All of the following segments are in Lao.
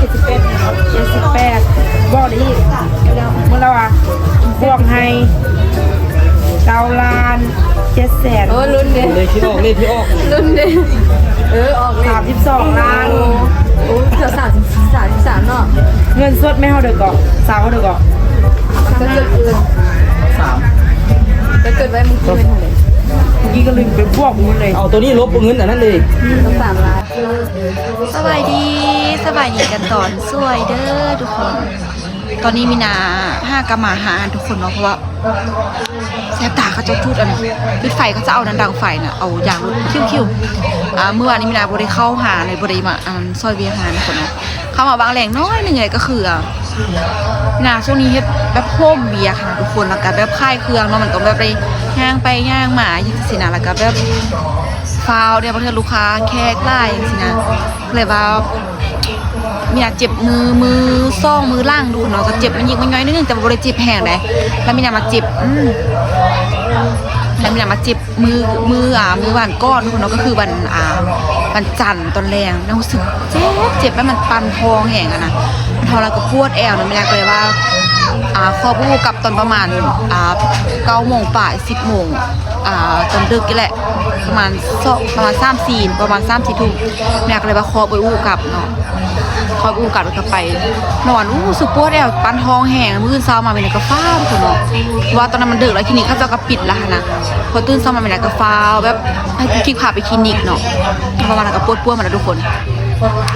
ເຈັດສິບແປດ ບໍ່ໄດ້ອີກ ເມື່ອລາວວ່າບວກໃຫ້ເກົ້າລ້ານເຈັດແສນ ໂອ້ ລຸ້ນເດ້ ເລກທີ່ອອກ ເລກທີ່ອອກ ລຸ້ນເດ້ ເອີ ອອກເລກ ສາມສິບສອງລ້ານ ໂອ້ ເທື່ອສາມສິບ ສາມສິບສາມເນາະ ເງິນສົດແມ່ເຮົາເດີເກາະ ສາວເຮົາເດີເກາະ ກໍເກີດ ສາມ ກໍເກີດໄວ້ມື້ກີ້ແມ່ນເທົ່າໃດ ມື້ກີ້ກໍລືມໄປບວກໝົດເລີຍ ເອົາໂຕນີ້ລົບເງິນອັນນັ້ນເລີຍ ສາມລ້ານ. ສະບາຍດີ ສະບາຍດີກັນຕອນສວຍເດີທຸກຄົນ. ຕອນນີ້ມີນາຫາກະມາຫາທຸກຄົນເນາະ ເພາະວ່າແສບຕາ ເຂົາເຈົ້າຈູດອັນນັ້ນ ຈູດໄຟ ເຂົາເຈົ້າເອົານັ້ນດັງໄຟນະ ເອົາຢາງລົດ ຄິວໆ ອ່າ ມື້ວານນີ້ມີນາບໍ່ໄດ້ເຂົ້າຫາເລີຍ ບໍ່ໄດ້ມາ ອັນ ຊ່ອຍວຽກຫາທຸກຄົນເນາະ ເຂົ້າມາວາງແຫຼງໜ້ອຍໜຶ່ງເລີຍ ກໍຄື ອ່າ ມີນາຊ່ວງນີ້ເຮັດແບບໂຮມວຽກຫັ້ນນະທຸກຄົນ ແລ້ວກໍແບບຂາຍເຄື່ອງເນາະ ມັນກໍແບບໄດ້ຍ່າງໄປຍ່າງມາຈັ່ງຊີ້ນະ ແລ້ວກໍແບບ ຟ້າວເດ ບາງເທື່ອລູກຄ້າແຂກຫຼາຍຈັ່ງຊີ້ນະ ກໍເລີຍວ່າ ມີນາເຈັບມື ມືສອງ ມືຫຼັງທຸກຄົນເນາະ ກໍເຈັບມັນຍິກມັນຍ່ອຍໜ້ອຍໜຶ່ງ ແຕ່ວ່າບໍ່ໄດ້ເຈັບແຮງໃດ ແລ້ວມີນາມາເຈັບ ອືມ ແລ້ວມີນາມາເຈັບມື ມື ອ່າ ມື້ວານກ່ອນທຸກຄົນເນາະ ກໍຄືວັນ ອ່າ ວັນຈັນຕອນແລງ ນາຮູ້ສຶກເຈັບ ເຈັບ ແລ້ວມັນປັນທ້ອງແຮງຫັ້ນນະ ມັນທ້ອງ ແລ້ວກໍປວດແອວນະ ມີນາກໍເລີຍວ່າ ອ່າ ຂໍໄປອູ່ກັບຕອນປະມານ ອ່າ ເກົ້າໂມງປາຍ ສິບໂມງ ອ່າ ຕອນດຶກນີ້ແຫຼະ ປະມານສອງ ປະມານສາມສີ່ ປະມານສາມສີ່ທຸ່ມ ແມ່ກໍເລີຍວ່າຂໍໄປອູ່ກັບເນາະ ຂໍໄປອູ່ກັບ ແລ້ວກໍໄປນອນ ໂອ້ ຮູ້ສຶກປວດແອວ ປັນທ້ອງແຮງ ມື້ອື່ນເຊົ້າມາແມ່ນກໍຟ້າວເນາະ ເພາະວ່າຕອນນັ້ນມັນເດິກແລ້ວ ຄລີນິກເຂົາເຈົ້າກໍປິດແລ້ວຫັ້ນນະ ພໍຕື່ນເຊົ້າມາແມ່ນກໍຟ້າວແບບໃຫ້ກຸກກິກພາໄປຄລີນິກເນາະ ເພາະວ່າມັນກໍປວດປວດມາແລ້ວທຸກຄົນ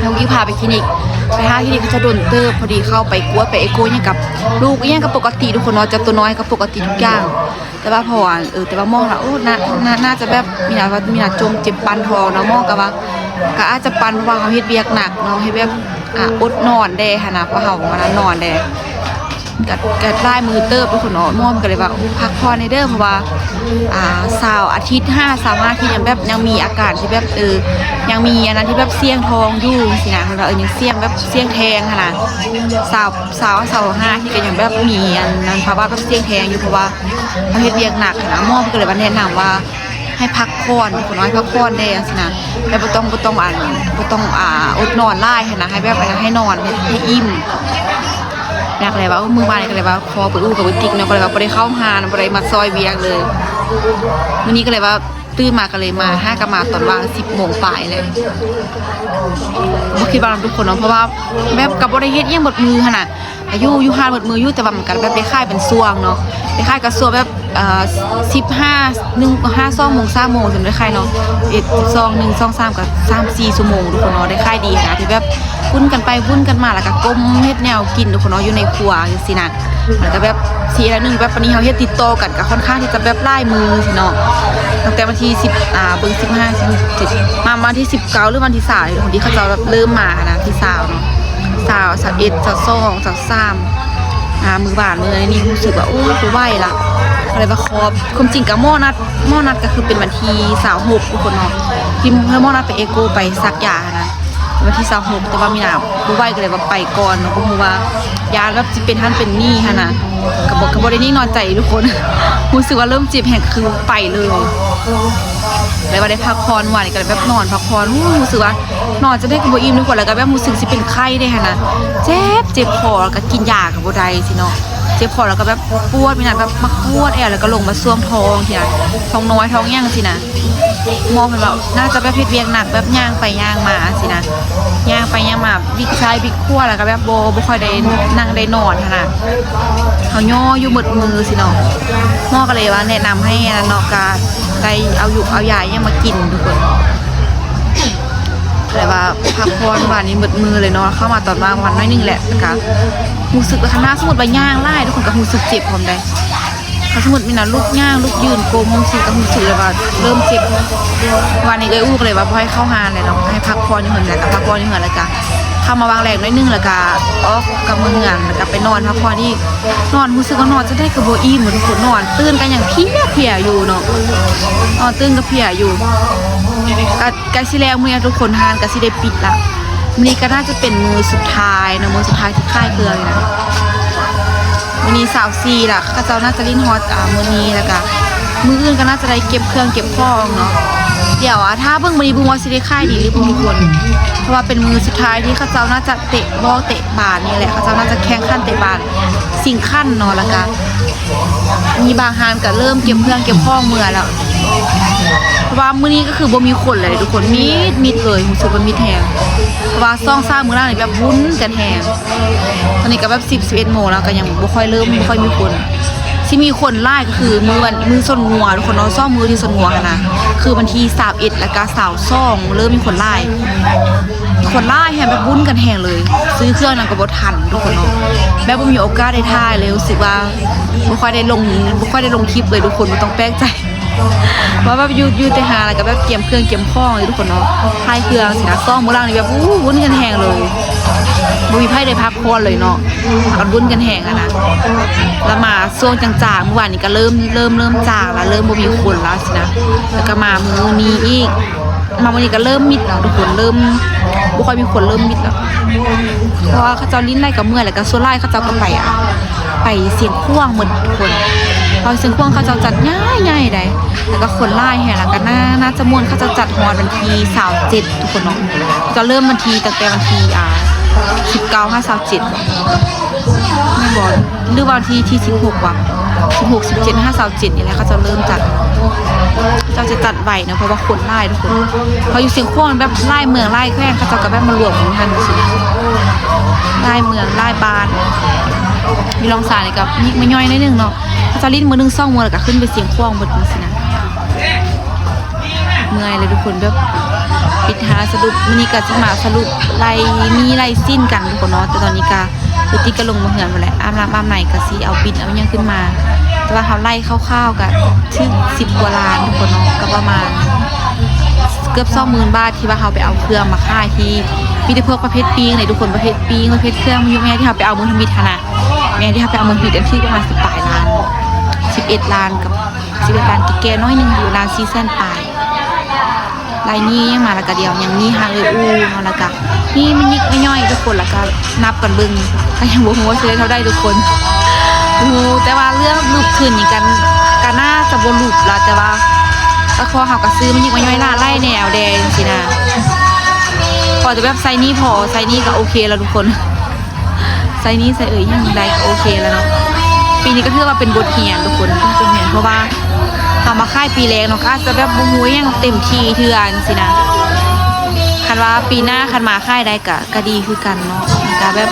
ໃຫ້ກຸກກິກພາໄປຄລີນິກ ໄປຫາຄລີນິກເຂົາເຈົ້າດົນເຕີບ ພໍດີເຂົ້າໄປກວດ ໄປເອໂກຫຍັງກັບລູກອີ່ຫຍັງກໍປົກກະຕິທຸກຄົນເນາະ ເຈົ້າຕົວນ້ອຍກໍປົກກະຕິທຸກຢ່າງ ແຕ່ວ່າພໍ ເອີ ແຕ່ວ່າໝໍລະ ໂອ້ ໜ້າ ໜ້າ ໜ້າຈະແບບ ມີນາວ່າ ມີນາຈົ່ມເຈັບປັນທ້ອງເນາະ ໝໍກໍວ່າ ກໍອາດຈະປັນ ເພາະວ່າເຮົາເຮັດວຽກໜັກເນາະ ເຮັດແບບ ອ່າ ອົດນອນແດ່ຫັ້ນນະ ເພາະເຮົາ ອັນນັ້ນ ນອນແດ່ ກໍ ກໍຫຼາຍມື້ເຕີບທຸກຄົນເນາະ ໝໍເພິ່ນກໍເລີຍວ່າ ໂອ້ ພັກຜ່ອນແດ່ເດີ ເພາະວ່າ ອ່າ ຊາວອາທິດ ຫາຊາວຫ້າອາທິດ ຍັງແບບ ຍັງມີອາການທີ່ແບບ ເອີ ຍັງມີອັນນັ້ນທີ່ແບບສ່ຽງທ້ອງຢູ່ຊີ້ນະ ເພິ່ນວ່າ ເອີ ຍັງສ່ຽງແບບສ່ຽງແທ້ງຫັ້ນນະ ຊາວ ຊາວ ຊາວຫ້າອາທິດກໍຍັງແບບມີອັນນັ້ນ ພາວະແບບສ່ຽງແທ້ງຢູ່ ເພາະວ່າ ເຮົາເຮັດວຽກໜັກຫັ້ນນະ ໝໍເພິ່ນກໍເລີຍວ່າແນະນຳວ່າໃຫ້ພັກຜ່ອນ ຄົນນ້ອຍພັກຜ່ອນແດ່ຈັ່ງຊີ້ນະ ແບບບໍ່ຕ້ອງ ບໍ່ຕ້ອງອັນ ບໍ່ຕ້ອງ ອ່າ ອົດນອນຫຼາຍຫັ້ນນະ ໃຫ້ແບບ ໃຫ້ນອນ ໃຫ້ ໃຫ້ອີ່ມ ນາກໍເລີຍວ່າ ມື້ວານນີ້ກໍເລີຍວ່າ ຂໍໄປອູ່ກັບເອື້ອຍຕິກເນາະ ກໍເລີຍວ່າບໍ່ໄດ້ເຂົ້າຫາ ບໍ່ໄດ້ມາຊ່ອຍວຽກເລີຍ ມື້ນີ້ກໍເລີຍວ່າ ຕື່ນມາກໍເລີຍມາ ຫາກໍມາຕອນວ່າງ ສິບໂມງປາຍແຫຼະ ບໍ່ຄິດວ່ານຳທຸກຄົນເນາະ ເພາະວ່າແບບກໍບໍ່ໄດ້ເຮັດຫຍັງເບິດມື້ຫັ້ນນະ ກໍຢູ່ ຢູ່ຮ້ານເບິດມື້ຢູ່ ແຕ່ວ່າມັນກໍແບບໄດ້ຂາຍເປັນຊ່ວງເນາະ ໄດ້ຂາຍກໍຊ່ວງແບບ ເອີ ສິບຫ້າ ໜຶ່ງ ຫ້າ ສອງໂມງ ສາມໂມງ ຈັ່ງໄດ້ຂາຍເນາະ ເອັດ ສອງ ໜຶ່ງ ສອງ ສາມ ກໍສາມສີ່ຊົ່ວໂມງທຸກຄົນເນາະ ໄດ້ຂາຍດີນະ ທີ່ແບບວຸ້ນກັນໄປວຸ້ນກັນມາ ແລ້ວກໍກົ້ມເຮັດແນວກິນທຸກຄົນເນາະ ຢູ່ໃນຄົວຈັ່ງຊີ້ນະ ມັນກໍແບບ ຊິອັນໜຶ່ງແບບ ປານນີ້ເຮົາເຮັດຕິດຕໍ່ກັນກໍຄ່ອນຂ້າງທີ່ຈະແບບຫຼາຍມື້ຊີ້ເນາະ ຕັ້ງແຕ່ວັນທີສິບ ອ່າ ເບິ່ງ ສິບຫ້າ ສິບຫົກ ເຈັດ ມາວັນທີສິບເກົ້າ ຫຼືວັນທີຊາວ ທີ່ເຂົາເຈົ້າແບບເລີ່ມມາຫັ້ນນະ ທີຊາວເນາະ ຊາວ ຊາວເອັດ ຊາວສອງ ຊາວສາມ ອ່າ ມື້ວານມື້ນີ້ຮູ້ສຶກວ່າ ໂອ້ຍ ບໍ່ໄຫວລະ ກໍເລີຍວ່າຂໍ ຄວາມຈິງກໍໝໍນັດ ໝໍນັດກໍຄືເປັນວັນທີຊາວຫົກທຸກຄົນເນາະ ທີ່ເພິ່ນໝໍນັດໄປເອໂກ ໄປສັກຢາຫັ້ນນະ ວັນທີຊາວຫົກ ແຕ່ວ່າມີນາບໍ່ໄຫວກໍເລີຍວ່າໄປກ່ອນເນາະ ບໍ່ຮູ້ວ່າຢ້ານແບບຊິເປັນຫັ້ນເປັນນີ້ຫັ້ນນະ ກໍບໍ່ ກໍບໍ່ໄດ້ນິ່ງນອນໃຈທຸກຄົນ ຮູ້ສຶກວ່າເລີ່ມເຈັບແຮງຄືໄປເລີຍ ແລ້ວວ່າໄດ້ພັກຜ່ອນ ວານນີ້ກໍເລີຍແບບນອນພັກຜ່ອນ ຮູ້ ຮູ້ສຶກວ່ານອນຈັ່ງໃດກໍບໍ່ອີ່ມທຸກຄົນ ແລ້ວກໍແບບຮູ້ສຶກຊິເປັນໄຂ້ເດ້ຫັ້ນນະ ເຈັບ ເຈັບຄໍ ແລ້ວກໍກິນຢາກໍບໍ່ໄດ້ຊີ້ເນາະ ເຈັບຄໍ ແລ້ວກໍແບບປວດ ມີນາແບບມາກວດແອວ ແລ້ວກໍລົງມາຊ່ວງທ້ອງຊີ້ນະ ທ້ອງນ້ອຍ ທ້ອງຫຍັງຊີ້ນະ ໝໍເພິ່ນວ່າໜ້າຈະແບບເຮັດວຽກໜັກ ແບບຍ່າງໄປຍ່າງມາຊີ້ນະ ຍ່າງໄປຍ່າງມາ ບິດຊ້າຍບິດຂວາ ແລ້ວກໍແບບບໍ່ ບໍ່ຄ່ອຍໄດ້ນັ່ງໄດ້ນອນຫັ້ນນະ ເຮົາຍໍຢູ່ໝົດມື້ຊີ້ເນາະ ໝໍກໍເລີຍວ່າແນະນຳໃຫ້ອັນນັ້ນເນາະ ກໍໄດ້ເອົາຢູກເອົາຢາຫຍັງມາກິນທຸກຄົນ ແຕ່ວ່າພັກຜ່ອນວານນີ້ໝົດມື້ເລີຍເນາະ ເຂົ້າມາຕອນວ່າງວັນໜ້ອຍໜຶ່ງແຫຼະ ແລ້ວກໍຮູ້ສຶກວ່າ ຄັນຖ້າສົມມຸດວ່າຍ່າງຫຼາຍ ທຸກຄົນກໍຮູ້ສຶກເຈັບພ້ອມໃດ ຖ້າສົມມຸດມີນະ ລຸກຍ່າງ ລຸກຢືນ ກົ້ມຊີ້ ກໍຮູ້ສຶກເລີຍວ່າເລີ່ມເຈັບ ວານນີ້ເອື້ອຍອູ້ກໍເລີຍວ່າບໍ່ໃຫ້ເຂົ້າຮ້ານແລ້ວເນາະ ໃຫ້ພັກຜ່ອນຢູ່ເຮືອນ ແລ້ວກໍພັກຜ່ອນຢູ່ເຮືອນ ແລ້ວກໍເຂົ້າມາວາງແຫຼງໜ້ອຍໜຶ່ງ ແລ້ວກໍອອກກັບເມືອເຮືອນ ແລ້ວກໍໄປນອນພັກຜ່ອນອີກ ນອນຮູ້ສຶກວ່ານອນຈັ່ງໃດກໍບໍ່ອີ່ມ ທຸກຄົນ ນອນຕື່ນກໍຍັງເພຍໆຢູ່ເນາະ ນອນຕື່ນກໍເພຍຢູ່ ກໍໃກ້ຊິແລ້ວມື້ນີ້ທຸກຄົນ ຮ້ານກໍຊິໄດ້ປິດລະ ມື້ນີ້ກໍໜ້າຈະເປັນມື້ສຸດທ້າຍເນາະ ມື້ສຸດທ້າຍທີ່ຂາຍເຄື່ອງນີ້ນະ ມື້ນີ້ຊາວສີ່ລະ ເຂົາເຈົ້າໜ້າຈະຫຼິ້ນຮອດ ອ່າ ມື້ນີ້ ແລ້ວກະມື້ອື່ນກໍໜ້າຈະໄດ້ເກັບເຄື່ອງເກັບຂອງເນາະ ດຽວ ອາ ຖ້າເບິ່ງມື້ນີ້ ບໍ່ຮູ້ວ່າຊິໄດ້ຂາຍດີຫຼືບໍ່ທຸກຄົນ ເພາະວ່າເປັນມື້ສຸດທ້າຍທີ່ເຂົາເຈົ້າໜ້າຈະເຕະບອລເຕະບານນີ້ແຫຼະ ເຂົາເຈົ້າໜ້າຈະແຂ່ງຂັນເຕະບານຊິງຂັ້ນເນາະ ແລ້ວກະມີບາງຮ້ານກະເລີ່ມເກັບເຄື່ອງເກັບຂອງເມືອແລ້ວ ເພາະວ່າມື້ນີ້ກະຄືບໍ່ມີຄົນເລີຍທຸກຄົນ ມິດໆເລີຍ ຮູ້ສຶກວ່າມິດແຮງ ເພາະວ່າສອງສາມມື້ຫຼັງນີ້ແບບວຸ້ນກັນແຮງ. ຕອນນີ້ກະແບບສິບ ສິບເອັດໂມງແລ້ວ ກະຍັງບໍ່ຄ່ອຍເລີ່ມ ບໍ່ຄ່ອຍມີຄົນ ຊິມີຄົນຫຼາຍກະຄືມື້ວັນ ມື້ຊົນງົວທຸກຄົນເນາະ ສອງມື້ທີ່ຊົນງົວຫັ້ນນະ ຄືວັນທີຊາວເອັດ ແລ້ວກະຊາວສອງ ເລີ່ມມີຄົນຫຼາຍ ຄົນຫຼາຍແຮງ ແບບວຸ້ນກັນແຮງເລີຍ ຊື້ເຄື່ອງນຳກະບໍ່ທັນທຸກຄົນເນາະ ແບບບໍ່ມີໂອກາດໄດ້ຖ່າຍເລີຍ ຮູ້ສຶກວ່າບໍ່ຄ່ອຍໄດ້ລົງ ບໍ່ຄ່ອຍໄດ້ລົງຄລິບເລີຍທຸກຄົນ ບໍ່ຕ້ອງແປກໃຈ. ວ່າແບບຢູ່ ຢູ່ແຕ່ຮ້ານ ແລ້ວກະແບບກຽມເຄື່ອງກຽມຂອງຢູ່ທຸກຄົນເນາະ ຖ່າຍເຄື່ອງຊີ້ນະ ສອງມື້ຫຼັງນີ້ແບບ ໂອ້ ວຸ້ນກັນແຮງເລີຍ ບໍ່ມີໃຜໄດ້ພັກຜ່ອນເລີຍເນາະ ພາກັນວຸ້ນກັນແຮງຫັ້ນນະ ແລ້ວມາຊ່ວງຈາງໆ ມື້ວານນີ້ກະເລີ່ມ ເລີ່ມ ເລີ່ມຈາງລະ ເລີ່ມບໍ່ມີຄົນລະຊີ້ນະ ແລ້ວກະມາມື້ນີ້ອີກ ມາມື້ນີ້ກະເລີ່ມມິດແລ້ວທຸກຄົນ ເລີ່ມບໍ່ຄ່ອຍມີຄົນ ເລີ່ມມິດແລ້ວ ເພາະວ່າເຂົາເຈົ້າຫຼິ້ນໄຫຼກະເມື່ອຍ ແລ້ວກະສ່ວນຫຼາຍເຂົາເຈົ້າກະໄປ ອາ ໄປຊຽງຂວາງໝົດທຸກຄົນ ເພາະຊຽງຂວາງເຂົາເຈົ້າຈັດໃຫຍ່ໃຫຍ່ໃດ ແລ້ວກະຄົນຫຼາຍແຮງ ແລ້ວກະໜ້າ ໜ້າຈະມ່ວນ ເຂົາເຈົ້າຈັດຮອດວັນທີຊາວເຈັດທຸກຄົນເນາະ ເຂົາເຈົ້າເລີ່ມວັນທີ ຕັ້ງແຕ່ວັນທີ ອາ ສິບເກົ້າຫາຊາວເຈັດ ແມ່ນບໍ່ ຫຼືວ່າວັນທີ ທີສິບຫົກຫວາ ສິບຫົກ ສິບເຈັດຫາຊາວເຈັດນີ້ແຫຼະ ເຂົາເຈົ້າເລີ່ມຈັດ ເຂົາເຈົ້າຈະຈັດໄວເນາະ ເພາະວ່າຄົນຫຼາຍທຸກຄົນ ເພາະຢູ່ຊຽງຂວາງແບບຫຼາຍເມືອງຫຼາຍແຂວງ ເຂົາເຈົ້າກະແບບມາລວມກັນຫັ້ນຊີ້ນະ ຫຼາຍເມືອງຫຼາຍບ້ານ ຢູ່ລອງສານີ້ກະຍິກມາຍ່ອຍໜ້ອຍໜຶ່ງເນາະ ເຂົາເຈົ້າຫຼິ້ນມື້ໜຶ່ງສອງມື້ ແລ້ວກະຂຶ້ນໄປຊຽງຂວາງໝົດຈັ່ງຊີ້ນະ ເມື່ອຍເລີຍທຸກຄົນ ແບບປິດຫາສະຫຼຸບ ມື້ນີ້ກະຊິມາສະຫຼຸບໄລ່ໜີ້ໄລ່ສິນກັນທຸກຄົນເນາະ ແຕ່ຕອນນີ້ກະ ເອື້ອຍຕິກະລົງມາເຮືອນພຸ້ນແຫຼະ ອາບນ້ຳອາບໃນກະຊິເອົາບິນເອົາຫຍັງຂຶ້ນມາ ແຕ່ວ່າເຮົາໄລ່ຄ່າວໆກະຖືກສິບກວ່າລ້ານທຸກຄົນເນາະ ກະປະມານເກືອບສອງໝື່ນບາດ ທີ່ວ່າເຮົາໄປເອົາເຄື່ອງມາຂາຍທີ່ ມີແຕ່ພວກປະເພດປີ້ງເດທຸກຄົນ ປະເພດປີ້ງ ປະເພດເຄື່ອງ ມີຢູ່ແມ່ນທີ່ເຮົາໄປເອົາມື້ທຳອິດຫັ້ນນະ ແມ່ນທີ່ເຮົາໄປເອົາມື້ທຳອິດ ອັນຖືກປະມານສິບປາຍລ້ານ ສິບເອັດລ້ານກັບ ສິບເອັດລ້ານແກ່ໆໜ້ອຍໜຶ່ງ ຢູ່ລາວສີ່ແສນປາຍ ໄລ່ໜີ້ຫຍັງມາ ແລ້ວກະດຽວຍັງໜີ້ຫາເອື້ອຍອູ້ເນາະ ແລ້ວກະໜີ້ມາຍິກມາຍ່ອຍທຸກຄົນ ແລ້ວກະນັບກັນເບິ່ງ ກະຍັງບໍ່ຮູ້ວ່າຊິໄດ້ເທົ່າໃດທຸກຄົນ ບໍ່ຮູ້ ແຕ່ວ່າເລື່ອງຫຼຸບທຶນນີ້ກະ ກະໜ້າຈະບໍ່ຫຼຸບລະ ແຕ່ວ່າກະເພາະເຮົາກະຊື້ມາຍິກມາຍ່ອຍຫຼາຍແນວແດ່ຈັ່ງຊີ້ນະ ພໍແຕ່ແບບໃຊ້ໜີ້ພໍ ໃຊ້ໜີ້ກະໂອເຄລະທຸກຄົນ. ໃຊ້ໜີ້ໃຊ້ເອີ່ຍຫຍັງໄດ້ກະໂອເຄແລ້ວເນາະ ປີນີ້ກະຖືວ່າເປັນບົດຮຽນທຸກຄົນ ເປັນບົດຮຽນ ເພາະວ່າເຮົາມາຂາຍປີແລກເນາະ ກະອາດຈະແບບບໍ່ຮູ້ຫຍັງເຕັມທີ່ເທື່ອຈັ່ງຊີ້ນະ ຄັນວ່າປີໜ້າຄັນມາຂາຍໄດ້ກະ ກະດີຄືກັນເນາະ ກະແບບ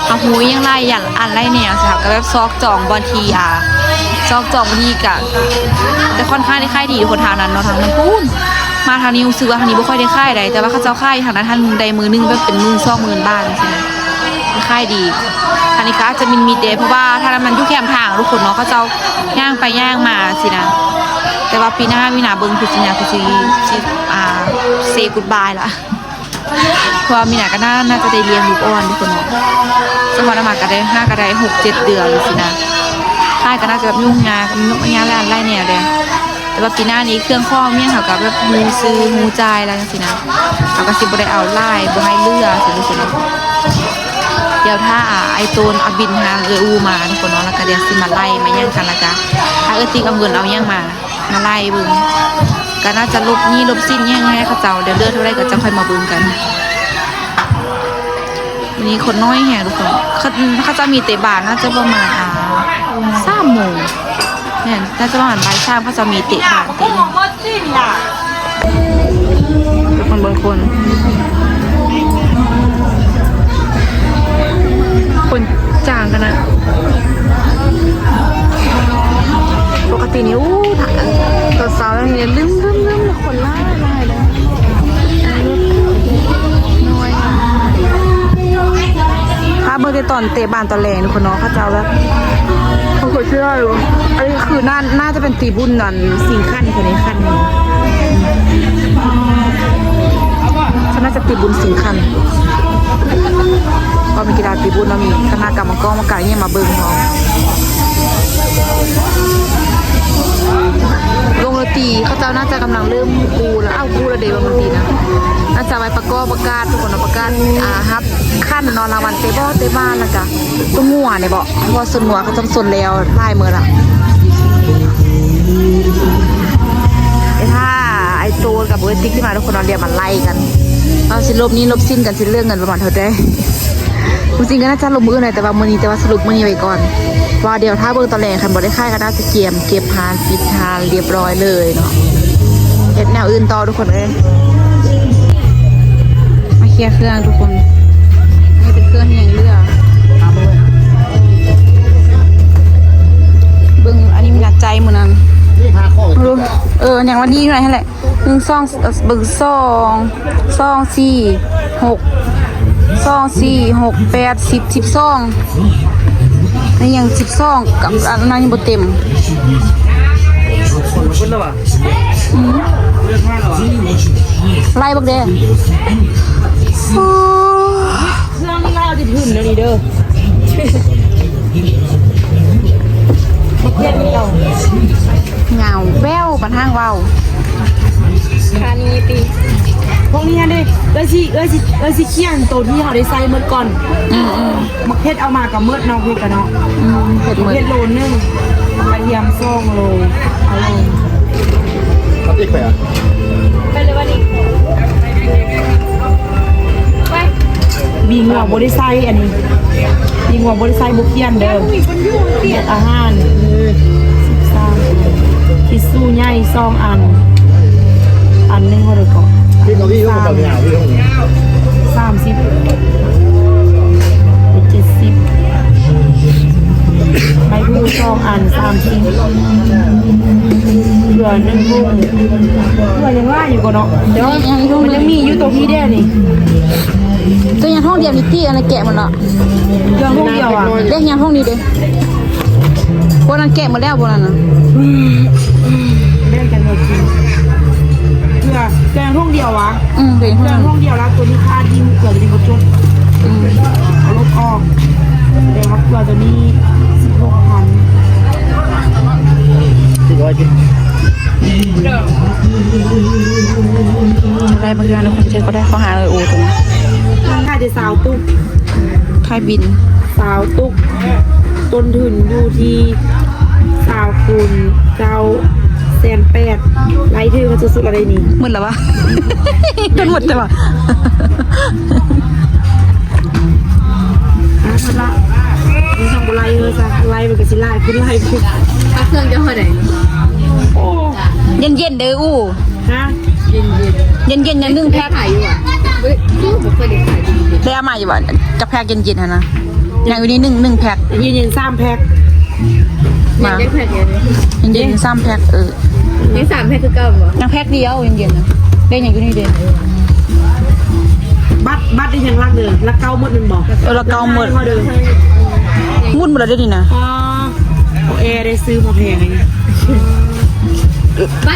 ເຮົາຮູ້ຫຍັງຫຼາຍຢ່າງ ອັນຫຼາຍແນວ ເຮົາກະແບບຊອກຈອງບ່ອນທີ່ ອາ ຊອກຈອງບ່ອນທີ່ກະ ແຕ່ຂ້ອນຂ້າງໄດ້ຂາຍດີຄົນທາງນັ້ນເນາະ ທາງນັ້ນພຸ້ນ ມາທາງນີ້ຮູ້ສຶກວ່າທາງນີ້ບໍ່ຄ່ອຍໄດ້ຂາຍໃດ ແຕ່ວ່າເຂົາເຈົ້າຂາຍທາງນັ້ນຫັ້ນໄດ້ມື້ໜຶ່ງແບບເປັນໝື່ນສອງໝື່ນບາດຈັ່ງຊີ້ນະ ຂາຍດີ ອັນນີ້ກະອາດຈະມິດໆເດ ເພາະວ່າທາງນັ້ນມັນຢູ່ແຄມທາງທຸກຄົນເນາະ ເຂົາເຈົ້າຍ່າງໄປຍ່າງມາຊີ້ນະ ແຕ່ວ່າປີໜ້າມີນາເບິ່ງຄືຊິນາ ຄືຊິ ຊິ ອາ ເຊກຸດບາຍລະ ເພາະວ່າມີນາກະໜ້າ ໜ້າຈະໄດ້ລ້ຽງລູກອ່ອນທຸກຄົນເນາະ ສະເພາະນາມາກະໄດ້ ຫາກະໄດ້ຫົກເຈັດເດືອນຊີ້ນະ ຂາຍກະໜ້າຈະແບບຫຍຸ້ງຍາກ ຫຍຸ້ງຍາກຫຼາຍ ຫຼາຍແນວເດ. ແຕ່ວ່າປີໜ້ານີ້ເຄື່ອງຂອງຫຍັງເຮົາກະແບບຮູ້ຊື້ຮູ້ຈ່າຍແລ້ວຈັ່ງຊີ້ນະ ເຮົາກະຊິບໍ່ໄດ້ເອົາຫຼາຍ ບໍ່ໃຫ້ເຫຼືອຊີ້ທຸກຄົນເນາະ ດຽວຖ້າ ອາ ອ້າຍໂຕນເອົາບິນທາງເອື້ອຍອູ້ມາທຸກຄົນເນາະ ແລ້ວກະດຽວຊິມາໄລ່ມາຫຍັງກັນ ແລ້ວກະຖ້າເອື້ອຍຕິກເອົາເງິນເອົາຫຍັງມາ ມາໄລ່ເບິ່ງ ກະໜ້າຈະລົບໜີ້ລົບສິນຫຍັງໃຫ້ເຂົາເຈົ້າ ດຽວເຫຼືອເທົ່າໃດກະຈັ່ງຄ່ອຍມາເບິ່ງກັນ. ມື້ນີ້ຄົນໜ້ອຍແຮງທຸກຄົນ ເຂົາ ເຂົາເຈົ້າມີເຕະບານ ໜ້າຈະປະມານ ອາ ສາມໂມງ ແມ່ນ ໜ້າຈະປະມານບ່າຍສາມ ເຂົາເຈົ້າມີເຕະບານເຕະຫຍັງ ທຸກຄົນເບິ່ງຄົນ ຄົນຈ້າງຂະໜາດ ປົກກະຕິນີ້ ໂອ້ ຕອນເຊົ້າແລ້ວນີ້ລຶ້ມໆໆ ຄົນຫຼາຍໆເລີຍ ນ້ອຍ ຖ້າເບິ່ງແຕ່ຕອນເຕະບານຕອນແລງນີ້ ຄົນເນາະ ເຂົາເຈົ້າແບບ ຄົນຄືຫຼາຍຢູ່ ອັນນີ້ຄືໜ້າ ໜ້າຈະເປັນຕີບຸນອັນຊິງຂັ້ນ ຄົນນີ້ຂັ້ນນີ້ ເຂົາໜ້າຈະຕີບຸນຊິງຂັ້ນ ກໍມີກິລາຕີບຸນເນາະ ມີຄະນະກຳມະກອນມາການຫຍັງມາເບິ່ງເນາະ ວົງດົນຕີເຂົາເຈົ້າໜ້າຈະກຳລັງເລີ່ມກູ້ແລ້ວ ອ້າວ ກູ້ແລ້ວເດ ວົງດົນຕີນະ ໜ້າຈະໄວ້ປະກອບປະກາດ ທຸກຄົນເນາະ ປະກາດ ອາ ຮັບຂັນເນາະ ລາງວັນເຕະບອນ ເຕະບານ ແລ້ວກະຕົວງົວນີ້ບໍ ເພາະວ່າຊົນງົວເຂົາເຈົ້າຊົນແລ້ວຫຼາຍມື້ລະ ໄປຖ້າອ້າຍ ໂຕກັບເບີຕິກທີ່ມາທຸກຄົນເນາະ ດຽວມາໄລ່ກັນ ເຮົາຊິລົບໜີ້ລົບສິນກັນ ຊິເລື່ອງເງິນປະມານເທົ່າໃດ. ຄວາມຈິງກໍໜ້າຈະລົບມື້ອື່ນແຫຼະ ແຕ່ວ່າມື້ນີ້ ແຕ່ວ່າສະຫຼຸບມື້ນີ້ໄວ້ກ່ອນ ວ່າດຽວຖ້າເບິ່ງຕອນແລງ ຄັນບໍ່ໄດ້ຂາຍກໍໜ້າຈະກຽມເກັບຮ້ານ ປິດຮ້ານລຽບຮ້ອຍເລີຍເນາະ ເຮັດແນວອື່ນຕໍ່ທຸກຄົນເອີຍ. ມາເຄຍເຄື່ອງທຸກຄົນ ນີ້ເປັນເຄື່ອງທີ່ຍັງເຫຼືອ ເບິ່ງ ອັນນີ້ມີນັດໃຈມື້ນັ້ນ ເອີ ຍັງວ່າດີຢູ່ຫັ້ນແຫຼະ. ໜຶ່ງ ສອງ ເບິ່ງ ສອງ ສອງ ສີ່ ຫົກ ສອງ ສີ່ ຫົກ ແປດ ສິບ ສິບສອງ ນີ້ຍັງສິບສອງກັບອັນນັ້ນຍັງບໍ່ເຕັມ. ອືມ ໄລ່ເບິ່ງເດ້. ໂອ້ ເຄື່ອງນີ້ລາວຈະທຶນແລ້ວນີ້ເດີ ເຮັດເອົາ ເຫງົາແວວປານຫ້າງເວົ້າ. ຄານີ້ຕິ ພວກນີ້ຫັ້ນເດ້ ເອື້ອຍຊິ ເອື້ອຍຊິ ເອື້ອຍຊິຂຽນໂຕທີ່ເຮົາໄດ້ໃຊ້ໝົດກ່ອນ. ອືມໆ ໝາກເຜັດເອົາມາກໍໝົດເນາະ ເຜັດກໍເນາະ. ອືມ ເຜັດໝົດ ເຜັດໂລໜຶ່ງ ກະທຽມສອງໂລ ເອົາລົງ. ເອົາອີກໄປອະ ໄປເລີຍວ່ານີ້ ໄປ. ບີງົວບໍ່ໄດ້ໃສ່ອັນນີ້ ບີງົວບໍ່ໄດ້ໃສ່ ບໍ່ຂຽນເດີ. ອາຫານສິບສາມ ທິດຊູ່ໃຫຍ່ສອງອັນ ອັນໜຶ່ງເທົ່າໃດເກາະ ສາມສິບ ເຈັດສິບ ໃບພູສອງອັນ ສາມສິບ ເກືອໜຶ່ງຖົງ ເກືອຍັງຫຼາຍຢູ່ເກາະເນາະ ແຕ່ວ່າມັນຍັງມີຢູ່ໂຕພີ້ເດ້ນີ້. ໂຕຍັງຖົງດຽວນີ້ຕິ ອັນນັ້ນແກະໝົດເນາະ ເກືອຖົງດຽວອະ ເດ້ຍັງຖົງນີ້ເດ້. ພວກນັ້ນແກະໝົດແລ້ວ ພວກນັ້ນນະ ແບ່ງກັນໝົດກິນ ເກືອ ເກືອຖົງດຽວຫວາ? ອືມ ເກືອຖົງດຽວ ແລ້ວໂຕນີ້ຂາດ ເກືອໂຕນີ້ບໍ່ຈົດ ອືມ ເອົາລົບອອກ ແສດງວ່າເກືອໂຕນີ້ສິບຫົກພັນ ສີ່ຮ້ອຍກິນ ໄດ້ບໍ່ເທື່ອ ຄົນເຈັດກໍໄດ້ ເຂົ້າຫາເອີໂອໂຕນີ້ ຂາຍໄດ້ຊາວຕຸກ ຂາຍບິນ ຊາວຕຸກ ຕົ້ນທຶນຢູ່ທີ່ຊາວຄູນເກົ້າ ແສນແປດ ໄລ່ຖືກສຸດໆແລ້ວໄດ໋ນີ້. ໝົດແລ້ວຫວາ? ຈົນໝົດແລ້ວຫວາ? ອ່າ ໝົດລະ ຍັງບໍ່ໄລ່ເລີຍຊະ ໄລ່ມັນກໍຊິຫຼາຍຂຶ້ນຫຼາຍຂຶ້ນ. ພະເຄື່ອງເຈົ້າເທົ່າໃດ? ໂອ້ ເຢັນໆເດີອູ້. ຮະ? ເຢັນໆ ເຢັນໆ ອັນໜຶ່ງແພັກ ຂາຍຢູ່ຫວາ? ເອີຍ ຄືບໍ່ເຄີຍໄດ້ຂາຍຢູ່ ໄດ້ເອົາມາຢູ່ຫວາ? ຈັກແພັກເຢັນໆຫັ້ນນະ ຍັງຢູ່ນີ້ໜຶ່ງ ໜຶ່ງແພັກ ເຢັນໆສາມແພັກ ມາ ຍັງແພັກດຽວ ເຢັນໆສາມແພັກ ເອີ ຍັງສາມແພັກຄືເກົ່າບໍ່? ຍັງແພັກດຽວເຢັນໆນະ ເດ້ ຍັງຢູ່ນີ້ເດ້. ບັດ ບັດນີ້ຍັງຫຼັກເດີ ຫຼັກເກົ້າໝົດແມ່ນບໍ່? ເອີ ຫຼັກເກົ້າໝົດ ເດີ ໝຸນໝົດແລ້ວເດ້ນີ້ນະ. ອໍ ໂອເອ ໄດ້ຊື້ມາແພງ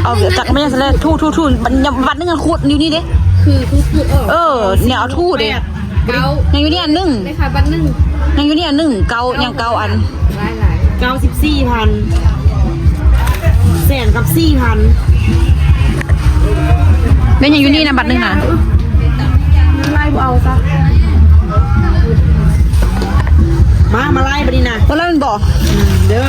ເອົາຈັກແມ່ນແລ້ວ ທູໆໆ ບັດ ບັດໜຶ່ງຂູດຢູ່ນີ້ເດ້ ຄືຂູດໆອອກ ເອີ ແນວເອົາທູເດ້ ເກົ້າ ຍັງຢູ່ນີ້ອັນໜຶ່ງ ໄດ້ຄ່າບັດໜຶ່ງ ຍັງຢູ່ນີ້ອັນໜຶ່ງ ເກົ້າ ຍັງເກົ້າອັນ ຫຼາຍໆ ເກົ້າສິບສີ່ພັນ ແສນກັບສີ່ພັນ ແມ່ນຍັງຢູ່ນີ້ນະ ບັດໜຶ່ງນະ ໄລ່ບໍ່ເອົາຊະ ມາ ມາໄລ່ບັດນີ້ນະ ບໍ່ໄລ່ແມ່ນບໍ່? ເດີ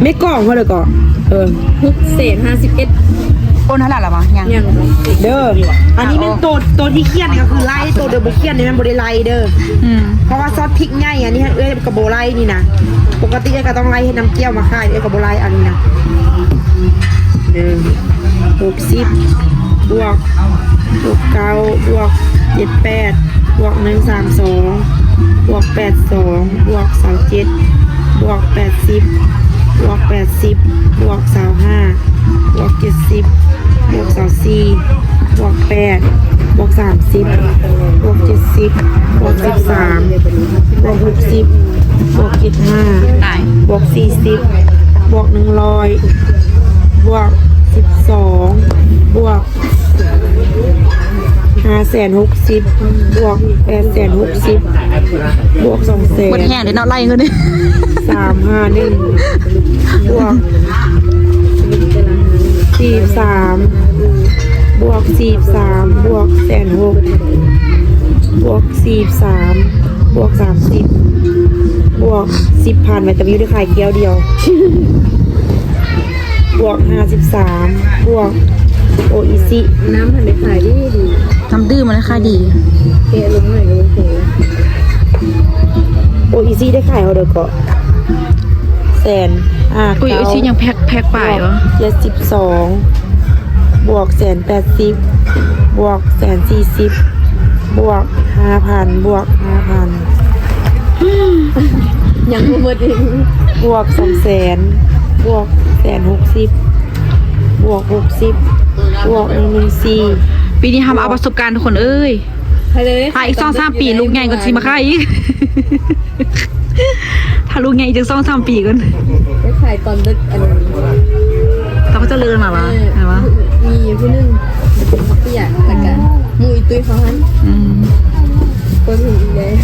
ແມ່ກອງເທົ່າໃດເກາະ? ເອີ ຫົກແສນຫ້າສິບເອັດ ໂອນເທົ່າໃດລະວະ? ຍັງ ຍັງ ເດີ ອັນນີ້ແມ່ນໂຕ ໂຕທີ່ຂຽນນີ້ກໍຄືໄລ່ ໂຕເດີບໍ່ຂຽນນີ້ແມ່ນບໍ່ໄດ້ໄລ່ເດີ ອືມ ເພາະວ່າຊອດພິກໃຫຍ່ ອັນນີ້ເອື້ອຍກໍບໍ່ໄລ່ນີ້ນະ ປົກກະຕິເອື້ອຍກໍຕ້ອງໄລ່ເຮັດນ້ຳກ້ຽວມາຂາຍ ເອື້ອຍກໍບໍ່ໄລ່ອັນນີ້ນະ ເດີ ຫົກສິບ ບວກ ຫົກເກົ້າ ບວກ ເຈັດແປດ ບວກ ໜຶ່ງສາມສອງ ບວກ ແປດສອງ ບວກ ຊາວເຈັດ ບວກ ແປດສິບ ບວກ ແປດສິບ ບວກ ຊາວຫ້າ ບວກ ເຈັດສິບ ບວກ ຊາວສີ່ ບວກ ແປດ ບວກ ສາມສິບ ບວກ ເຈັດສິບ ບວກ ສິບສາມ ບວກ ຫົກສິບ ບວກ ເຈັດຫ້າ ບວກ ສີ່ສິບ ບວກ ໜຶ່ງຮ້ອຍ ບວກ ສິບສອງ ບວກ ຫ້າແສນຫົກສິບ ບວກ ແປດແສນຫົກສິບ ບວກ ສອງແສນ ໝົດແຮງເດ້ເນາະ ໄລ່ເງິນນີ້ ສາມຫ້າໜຶ່ງ ບວກ ສີ່ສິບສາມ ບວກສີ່ສິບສາມ ບວກແສນຫົກ ບວກສີ່ສິບສາມ ບວກສາມສິບ ບວກສິບພັນ ແວດາມິວໄດ້ຂາຍແກ້ວດຽວ ບວກຫ້າສິບສາມ ບວກໂອອິຊິ ນ້ຳຫັ້ນໄດ້ຂາຍດີດີ ນ້ຳດື່ມມັນໄດ້ຂາຍດີ ແກະລົງໜ້ອຍກໍໂອເຄ ໂອອິຊິໄດ້ຂາຍເທົ່າໃດເກາະ ແສນຫ້າ ໂອອິຊິຍັງແພັກ ແພັກປາຍວະ ເຈັດສິບສອງ ບວກແສນແປດສິບ ບວກແສນສີ່ສິບ ບວກຫ້າພັນ ບວກຫ້າພັນ ຍັງບໍ່ໝົດອີກ ບວກສອງແສນ ບວກແສນຫົກສິບ ບວກຫົກສິບ ບວກໜຶ່ງໜຶ່ງສີ່ ປີນີ້ເຮົາມາເອົາປະສົບການທຸກຄົນເອີຍ ໄປເລີຍ ຖ້າອີກສອງສາມປີລູກໃຫຍ່ກ່ອນຊິມາຂາຍອີກ ຖ້າລູກໃຫຍ່ຈັກສອງສາມປີກ່ອນ ໄປຂາຍຕອນດຶກ ອັນ ເຂົາເຈົ້າເລີກມາວະ ເອີ ແມ່ນວະ ມີຜູ້ໜຶ່ງເປັນເປຍ ແລ້ວກະໝູ່ອີຕຸ້ຍເຂົາຫັ້ນ ອືມ ເພິ່ນເຫັນອີແລ້ວ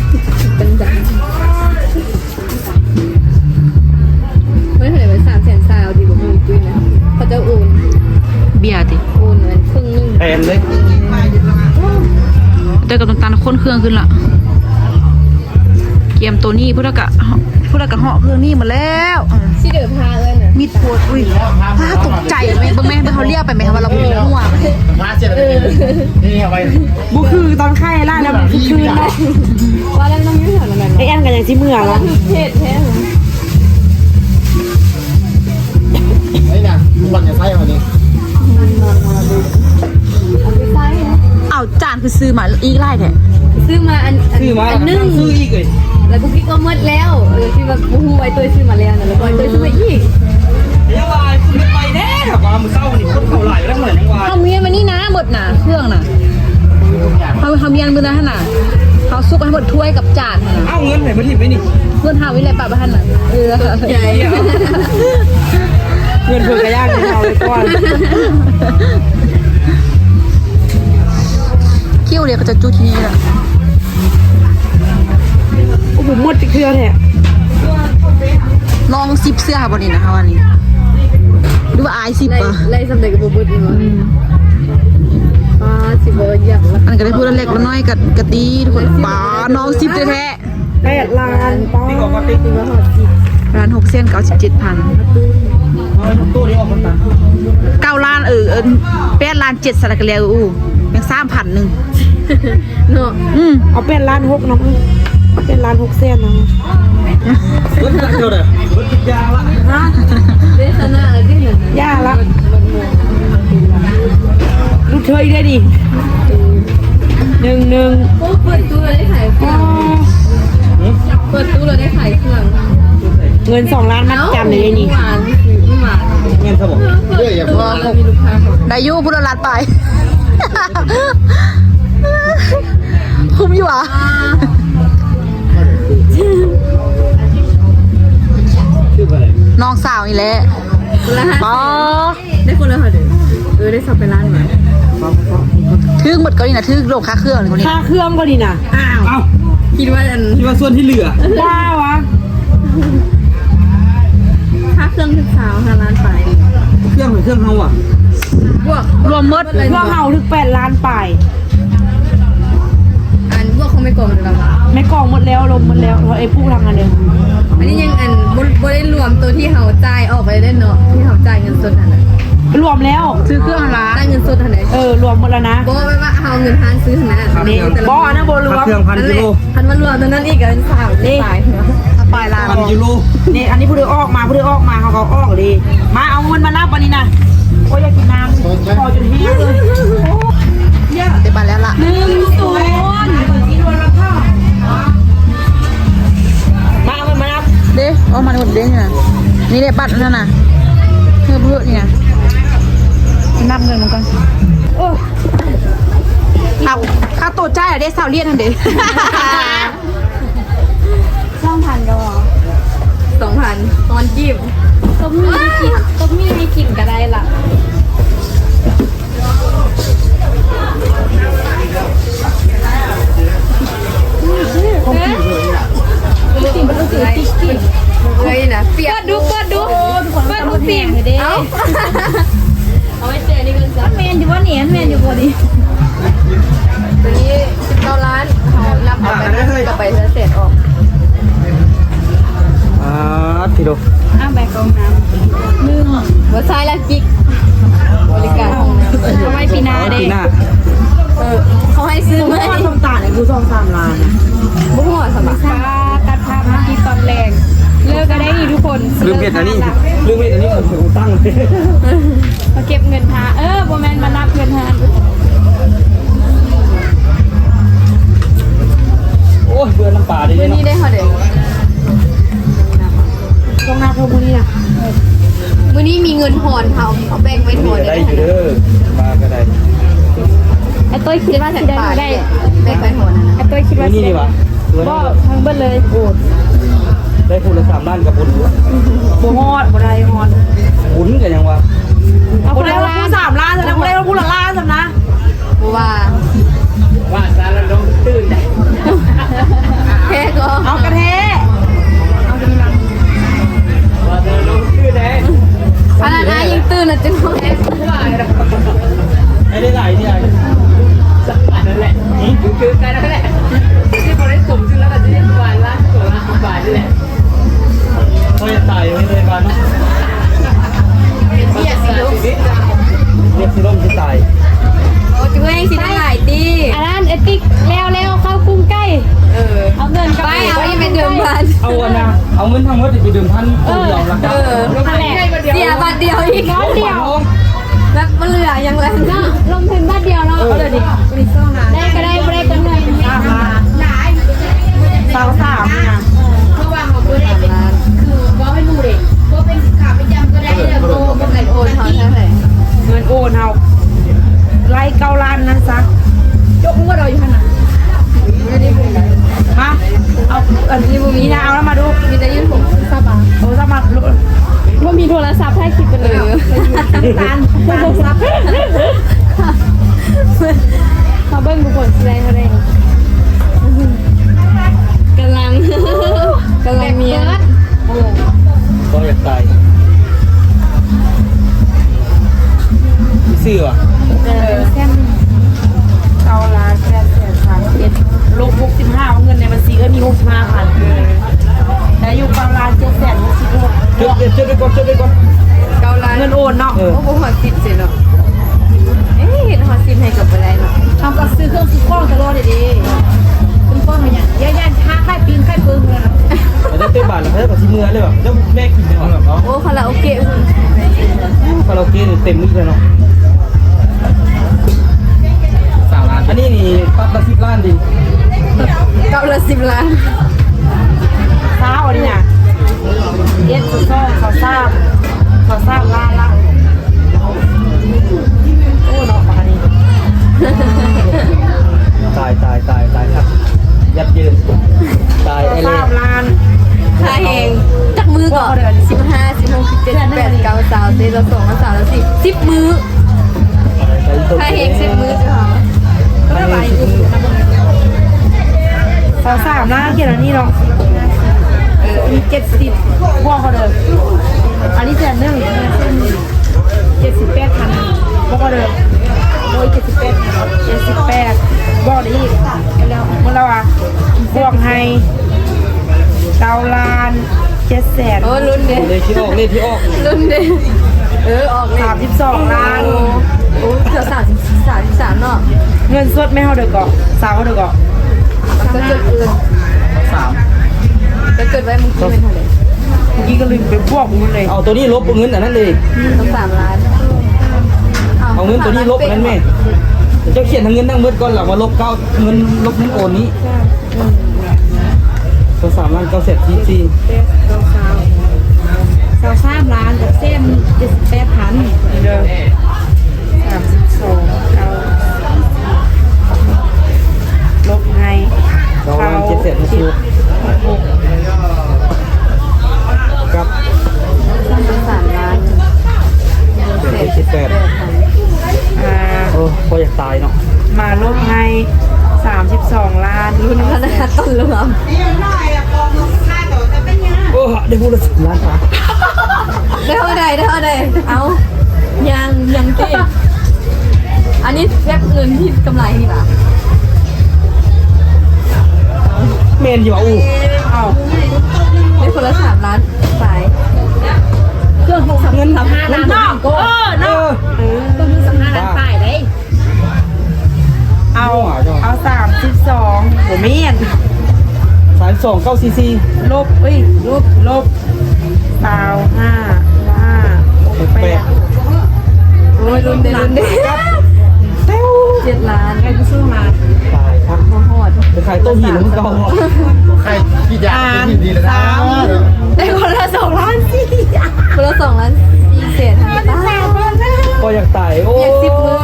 ເປັນດັງ ເພິ່ນໃຫ້ໄວ້ສາມແສນຊາວ ທີ່ບໍ່ມີຕຸ້ຍນະ ເຂົາເຈົ້າໂອນ ເບຍຕິ ໂອນເງິນເຄິ່ງໜຶ່ງ ແພງເດ້ ແຕ່ກຳລັງຕັນ ຄົນເຄື່ອງຂຶ້ນລະ ກຽມໂຕນີ້ ຜູ້ໃດກະ ຜູ້ໃດກະເຫາະເຄື່ອງນີ້ໝົດແລ້ວ ຊິເດີພາເອີ້ນນະ ມິດໂພດ ອຸ້ຍ ພາຕົກໃຈ ເບິ່ງແມ່ ເບິ່ງເຮົາລ້ຽວໄປແມ່ ວ່າລາວບໍ່ມີຫົວ ພາເສຍແລ້ວ ເອີ ນີ້ເອົາໄວ້ ບໍ່ຄືຕອນໄຂ່ລະ ແລ້ວມັນຄືນເນາະ ວ່າແລ້ວນ້ອງຢູ່ແຖວນັ້ນແຫຼະ ໄອ້ແອນກໍຍັງຊິເມືອລະ ເພດແທ້ ໄອ້ນະ ມັນຈະໃຊ້ເຮົານີ້ ເອົາຈານຄືຊື້ມາອີກຫຼາຍແທ້ ຊື້ມາອັນ ຊື້ມາອັນໜຶ່ງ ຊື້ອີກເລີຍ ແລ້ວກໍຄິດວ່າໝົດແລ້ວ ເອີ ທີ່ວ່າບໍ່ຮູ້ວ່າໄອ້ຕຸ້ຍຊື້ມາແລ້ວນະ ແລ້ວກໍໄອ້ຕຸ້ຍຊື້ມາອີກ ຍັງວ່າໄປແດ່ ວ່າມື້ເຊົ້ານີ້ຄົນເຂົ້າຫຼາຍແລ້ວ ຍັງວ່າ ເຮົາເມຍມານີ້ນະ ໝົດນະ ເຄື່ອງນະ ເຮົາ ເຮົາມີອັນມື້ນັ້ນຫັ້ນນະ ເຮົາສຸກໃຫ້ໝົດຖ້ວຍກັບຈານຫັ້ນນະ ເອົາເງິນໃຫ້ເພິ່ນຖິ້ມໄວ້ນີ້ ເງິນເຮົານີ້ແຫຼະປະໄວ້ຫັ້ນນະ ເອີ ໃຫຍ່ ເງິນເພິ່ນກະຢ້ານເອົາໄວ້ກ່ອນ ຄິວເດ ເຂົາຈະຈຸດທີ່ນີ້ລະ ໂອ້ໂຫ ໝົດຈັກເທື່ອແທ້ ນ້ອງສິບເທື່ອບໍ່ນີ້ນະ ເຮົາວ່ານີ້ ຫຼືວ່າອາຍສິບ ໄດ້ ວະ ໄດ້ສ່ຳໃດກໍບໍ່ເບິດເນາະ ອືມ ປ້າ ຊິບໍ່ຢາກລະ ອັນກໍໄດ້ຜູ້ລະເລັກລະນ້ອຍກະ ກະດີທຸກຄົນ ປ້າ ນ້ອງສິບແທ້ໆ ແປດລ້ານ ປ້າ ລ້ານຫົກແສນເກົ້າສິບເຈັດພັນ ເກົ້າລ້ານ ເອີ ເອີ ແປດລ້ານເຈັດ ສະລະກະແລ ອູ້ ຍັງສາມພັນໜຶ່ງ ເນາະ ອືມ ເອົາແປດລ້ານຫົກເນາະ ແປດລ້ານຫົກແສນເນາະ ເບິດເທົ່າໃດ ເບິດທຸກຢ່າງລະ ຮະ ເດຊະນາເລີຍຕິ ຢ່າລະ ລູກເທີຍເດ້ນີ້ ໜຶ່ງໜຶ່ງ ໂອ້ ເປີດຕູ້ແລ້ວໄດ້ຂາຍເຄື່ອງ ເປີດຕູ້ແລ້ວໄດ້ຂາຍເຄື່ອງ ເງິນສອງລ້ານມັດຈຳເດ້ນີ້ ຫວານ ຫວານ ແມ່ນຊະບໍ່ ເອີ ເປີດຕູ້ແລ້ວມີລູກຄ້າເຂົ້າ ໄດ້ຢູ່ ຜູ້ລະລ້ານປາຍ ຄຸ້ມຢູ່ຫວາ ອ່າ ນ້ອງສາວນີ້ແຫຼະ ຄົນລະຫ້າ ອໍ ໄດ້ຄົນລະເທົ່າໃດ ເອີ ໄດ້ຊາວປາຍລ້ານຫວາ ຖືກໝົດເກາະນີ້ນະ ຖືກລົງຄ່າເຄື່ອງນີ້ ຄ່າເຄື່ອງເກາະນີ້ນະ ອ້າວ ເອົ້າ ຄິດວ່າອັນ ຄິດວ່າສ່ວນທີ່ເຫຼືອ ບ້າວະ ຄ່າເຄື່ອງຖືກຊາວຫ້າລ້ານປາຍ ເຄື່ອງ ເຄື່ອງເຮົາຫວາ ບວກ ລວມໝົດ ເຄື່ອງເຮົາຖືກແປດລ້ານປາຍ ອັນບວກຂອງແມ່ກອງເດີລະ ແມ່ກອງໝົດແລ້ວ ລົມໝົດແລ້ວ ເພາະໄອ້ປູທາງອັນເດີ ອັນນີ້ຍັງອັນ ບໍ່ ບໍ່ໄດ້ລວມໂຕທີ່ເຮົາຈ່າຍອອກໄປເດ້ເນາະ ທີ່ເຮົາຈ່າຍເງິນສົດຫັ້ນນະ ລວມແລ້ວ ຊື້ເຄື່ອງຫັ້ນລະ ຈ່າຍເງິນສົດຫັ້ນເດ້ ເອີ ລວມໝົດແລ້ວນະ ບໍ່ ແບບວ່າເຮົາເອົາເງິນຮ້ານຊື້ຫັ້ນນະ ນີ້ ບໍ່ ອັນນັ້ນບໍ່ລວມ ເຄື່ອງພັນກິໂລ ຄັນວ່າລວມຕົງນັ້ນອີກກໍເປັນສາມ ນີ້ ປາຍລ້ານ ພັນກິໂລ ນີ້ ອັນນີ້ຜູ້ໃດອອກມາ ຜູ້ໃດອອກມາ ເຮົາກໍອອກເລີຍ ມາເອົາເງິນມານັບບັດນີ້ນະ ໂອ້ຍ ຢາກກິນນ້ຳ ຂໍຈົນແຫ້ງເລີຍ ໂອ້ຍ ໄດ້ບັດແລ້ວລະ ໜຶ່ງສູນ ມາເອົາເງິນມານັບ ເດ້ ເອົາມາໝົດເດ້ນີ້ນະ ນີ້ແຫຼະບັດນັ້ນນະ ເຮີບເຮີບນີ້ນະ ນັບເງິນມັນກ່ອນ ໂອ້ ເອົາ ຄ່າໂຕຈ່າຍເດ້ ຊາວຫຼຽນຫັ້ນເດ້ ສອງພັນກໍພໍ ສອງພັນ ຮອນກີບ ກໍມີໃຫ້ກິນ ກໍມີໃຫ້ກິນກໍໄດ້ລະ ເອື້ອຍນະ ເປີດດູ ເປີດດູ ເປີດດູ ເອົ້າ ເອົາໄວ້ແຕ່ນີ້ກ່ອນ ມັນແມ່ນຢູ່ບໍ່ນີ້ ມັນແມ່ນຢູ່ບໍ່? ໂດ ອ້າວ ໃບກອງນ້ຳ ໜຶ່ງ ບໍ່ໃຊ້ແລ້ວຈິກ ບໍລິການຫ້ອງນ້ຳ ເອົາໄວ້ປີໜ້າເດ້ ປີໜ້າ ເອີ ເຂົາໃຫ້ຊື້ໃໝ່ ບໍ່ຮອດ ນ້ຳຕານໃຫ້ກູສອງສາມລ້ານ ບໍ່ຮອດຊັ້ນບາດ ຕັດພາບມາທີ່ຕອນແລງ ເລີກກໍໄດ້ນີ້ທຸກຄົນ ລືມເຮັດອັນນີ້ ລືມເຮັດອັນນີ້ ເອົາຕັ້ງ ມາເກັບເງິນທາ ເອີ ບໍ່ແມ່ນ ມານັບເງິນທານ ໂອ້ຍ ເບື່ອນ້ຳປາເດ້ ມື້ນີ້ໄດ້ເທົ່າໃດ? ຕ້ອງນັບເທົ່າມື້ນີ້ນະ ມື້ນີ້ມີເງິນທອນ ເຮົາ ເຮົາແບ່ງໄປທອນ ໄດ້ຢູ່ເດີ ມາກໍໄດ້ ໄອ້ໂຕ້ຍຄິດວ່າຊິໄດ້ເທົ່າໃດ? ແບ່ງໄປທອນນັ້ນນະ ໄອ້ໂຕ້ຍຄິດວ່າຊິໄດ້ ມື້ນີ້ຫວາ? ບໍ່ ທັງເບິດເລີຍ ໂອ້ ໄດ້ຜູ້ລະສາມລ້ານກໍບຸນຢູ່ ບໍ່ຮອດ ບໍ່ໄດ້ຮອດ ບຸນກໍຍັງວ່າ ເອົາຜູ້ລະລ້ານ ສາມລ້ານຊັ້ນນະ ບໍ່ໄດ້ຜູ້ລະລ້ານຊັ້ນນະ ບໍ່ວ່າ ວ່າສາລະລົງຕື່ນໄດ໋ ແທ້ກໍ ເອົາກະແທ້ ວ່າສາລະລົງຕື່ນໄດ໋ ອັນນັ້ນອ້າຍຍັງຕື່ນນະ ຈຶ່ງ ວ່າ ໃຫ້ໄດ້ຫຼາຍເທື່ອ ສຳພັດນັ້ນແຫຼະ ຄືກັນນັ້ນແຫຼະ ທີ່ບໍ່ໄດ້ສົມຊື່ແລ້ວກໍຊິໄດ້ປະມານລ້ານກວ່າລ້ານປາຍນີ້ແຫຼະ ໂອ້ຍ ຕາຍເລີຍບ້ານເນາະ ວຽກຊິລົງ ວຽກຊິລົງຊິຕາຍ ໂອ້ ຈຸເອງຊິໄດ້ຫຼາຍຕິ ອັນນັ້ນເອຕິກແລ້ວໆ ເຂົ້າກຸ້ງໄກ່ ເອີ ເອົາເງິນໄປ ເອົາອີ່ໄປເດີມພັນ ເອົາອັນນະ ເອົາເງິນທັງໝົດໄປເດີມພັນ ເອີ ຄົນດຽວລະ ເອີ ຫັ້ນແຫຼະ ເສຍບາດດຽວອີກ ບາດດຽວ ແບບບໍ່ເຫຼືອຫຍັງເລີຍເນາະ ລົງທຶນບາດດຽວເນາະ ເອີ ໄດ້ກໍໄດ້ ບໍ່ໄດ້ກໍເງິນ ສາມລ້ານ ຊາວສາມນີ້ນະ ເພາະວ່າເຮົາບໍ່ໄດ້ເປັນ ຄືເວົ້າໃຫ້ໝູ່ເດ້ ບໍ່ເປັນຂາປະຈຳກໍໄດ້ເດີ ໂອນເທົ່າໃດ? ເງິນໂອນເຮົາ ໄລ່ເກົ້າລ້ານນັ້ນຊະ ຍົກງວດເອົາຢູ່ຫັ້ນນະ ມາ ເອົາ ອັນນີ້ບໍ່ມີນະ ເອົາລະມາດູ ມີແຕ່ຢືນຫົກສິບບາດ ໂທລະສັບມາ ບໍ່ມີໂທລະສັບຖ່າຍຄລິບກັນເລີຍ ເອີ ຕານ ຕານຊັບ ເຮົາເບິ່ງບຸກຄົນຊິໄດ້ເທົ່າໃດ ກຳລັງ ກຳລັງມີ ໂອ້ ກໍຢາກຕາຍ ຊື້ຫວາ? ເອີ ເກົ້າລ້ານແປດແສນສາມສິບເອັດ ລົບຫົກສິບຫ້າ ເງິນໃນບັນຊີເອື້ອຍມີຫົກສິບຫ້າພັນ ໄດ້ຢູ່ເກົ້າລ້ານເຈັດແສນຫົກສິບຫົກ ຈົດ ຈົດໄວ້ກ່ອນ ຈົດໄວ້ກ່ອນ ເກົ້າລ້ານ ເງິນໂອນເນາະ ເອີ ໂອ້ ບໍ່ຮອດສິບເສຍເນາະ ເອີ ເຮັດຮອດສິບໃຫ້ກໍບໍ່ໄດ້ເນາະ ເຮົາກໍຊື້ເຄື່ອງຊື້ຂອງຕະຫຼອດເດ້ ເປັນຂອງຫຍັງ ຢ້ານ ຢ້ານຄ້າຂາຍປີ້ງຂາຍເປິງເລີຍເນາະ ແລ້ວເຕະບານແລ້ວເຂົາເຈົ້າກໍຊິເມືອເລີຍວ່າ ເຈົ້າແມ່ກິນເນາະ ໂອ້ ຄາຣາໂອເກະພຸ້ນ ຄາຣາໂອເກະນີ້ເຕັມອີກແລ້ວເນາະ ສາມລ້ານ ອັນນີ້ນີ້ປັບລະສິບລ້ານຕິ ປັບລະສິບລ້ານ ຊາວອັນນີ້ນະ ເອັດ ຊາວສອງ ຊາວສາມ ຊາວສາມລ້ານລະ ໂອ້ ເນາະ ປານນີ້ ຕາຍ ຕາຍ ຕາຍ ຕາຍຄັກ ຍັບເຢິນ ຕາຍແອເລ ສາມລ້ານ ຄ່າແຮງຈັກມື້ເກາະ ສິບຫ້າ ສິບຫົກ ສິບເຈັດ ສິບແປດ ສິບເກົ້າ ຊາວ ຊາວເອັດ ຊາວສອງ ຊາວສາມ ຊາວສີ່ ສິບມື້ ຄ່າແຮງສິບມື້ເຈົ້າ ຊາວສາມລ້ານ ຂຽນອັນນີ້ເນາະ ເອີ ເຈັດສິບ ບວກເຂົາເດີ ອັນນີ້ແສນໜຶ່ງ ເຈັດສິບແປດພັນ ບໍ່ພໍເດີ ໂອ້ຍ ເຈັດສິບແປດ ເຈັດສິບແປດ ບໍ່ໄດ້ອີກ ແລ້ວເມື່ອລາວວ່າບວກໃຫ້ເກົ້າລ້ານເຈັດແສນ ໂອ້ ລຸ້ນເດ້ ເລກທີ່ອອກ ເລກທີ່ອອກ ລຸ້ນເດ້ ເອີ ອອກເລກ ສາມສິບສອງລ້ານ ໂອ້ ໂອ້ ເກືອບສາມສິບ ສາມສິບສາມເນາະ ເງິນສົດແມ່ນເທົ່າໃດເກາະ ຊາວເທົ່າໃດເກາະ ເຈົ້າຈົດເອີ ສາມ ເຈົ້າຈົດໄວ້ມື້ກີ້ແມ່ນເທົ່າໃດ? ມື້ກີ້ກໍລືມໄປບວກໝົດເລີຍ ເອົາໂຕນີ້ລົບເງິນອັນນັ້ນເລີຍ ສາມລ້ານ ເອົາເງິນໂຕນີ້ລົບອັນນັ້ນແມ່ ເຈົ້າຂຽນທັງເງິນທັງໝົດກ່ອນ ແລ້ວມາລົບເກົ້າ ເງິນລົບເງິນໂອນນີ້ ຊາວສາມລ້ານເກົ້າແສນສີ່ສິບສີ່ ຊາວສາມລ້ານເຈັດແສນເຈັດສິບແປດພັນ ເດີ ສາມສິບສອງ ເກົ້າ ລົບໃຫ້ ສອງລ້ານເຈັດແສນຫົກສິບຫົກ ກັບ ສາມລ້ານ ເຈັດສິບແປດ ອ່າ ໂອ້ ພໍຢາກຕາຍເນາະ ມາລົບໃຫ້ ສາມສິບສອງລ້ານ ລຸ້ນຂະໜາດຕົ້ນລວມ ໂອ້ ໄດ້ຜູ້ລະສິບລ້ານບາດ ໄດ້ເທົ່າໃດ ໄດ້ເທົ່າໃດ ເອົ້າ ຍັງ ຍັງຕິ ອັນນີ້ແບບເງິນທີ່ກຳໄລນີ້ຫວາ? ແມ່ນຢູ່ຫວາ? ອູ້ ເອົ້າ ໄດ້ຄົນລະສາມລ້ານປາຍ ສອງເກົ້າສີ່ສີ່ ລົບ ເອີຍ ລົບ ລົບ ຊາວຫ້າ ຫ້າ ຫົກແປດ ຫົກແປດ ໂອ້ຍ ລຸ້ນເດ້ ລຸ້ນເດ້ ແຕ່ວ ເຈັດລ້ານ ໃກ້ຊິສູງລ້ານ ຕາຍ ບໍ່ຮອດ ໄປຂາຍໂຕະຫີນນຳເກົ່າ ຂາຍຂີ້ຢາງໂຕະຫີນດີແລ້ວນະ ໄດ້ຄົນລະສອງລ້ານສີ່ ຄົນລະສອງລ້ານສີ່ແສນ ພໍ່ຢາກຕາຍ ໂອ້ຍ ຢາກສິບມື້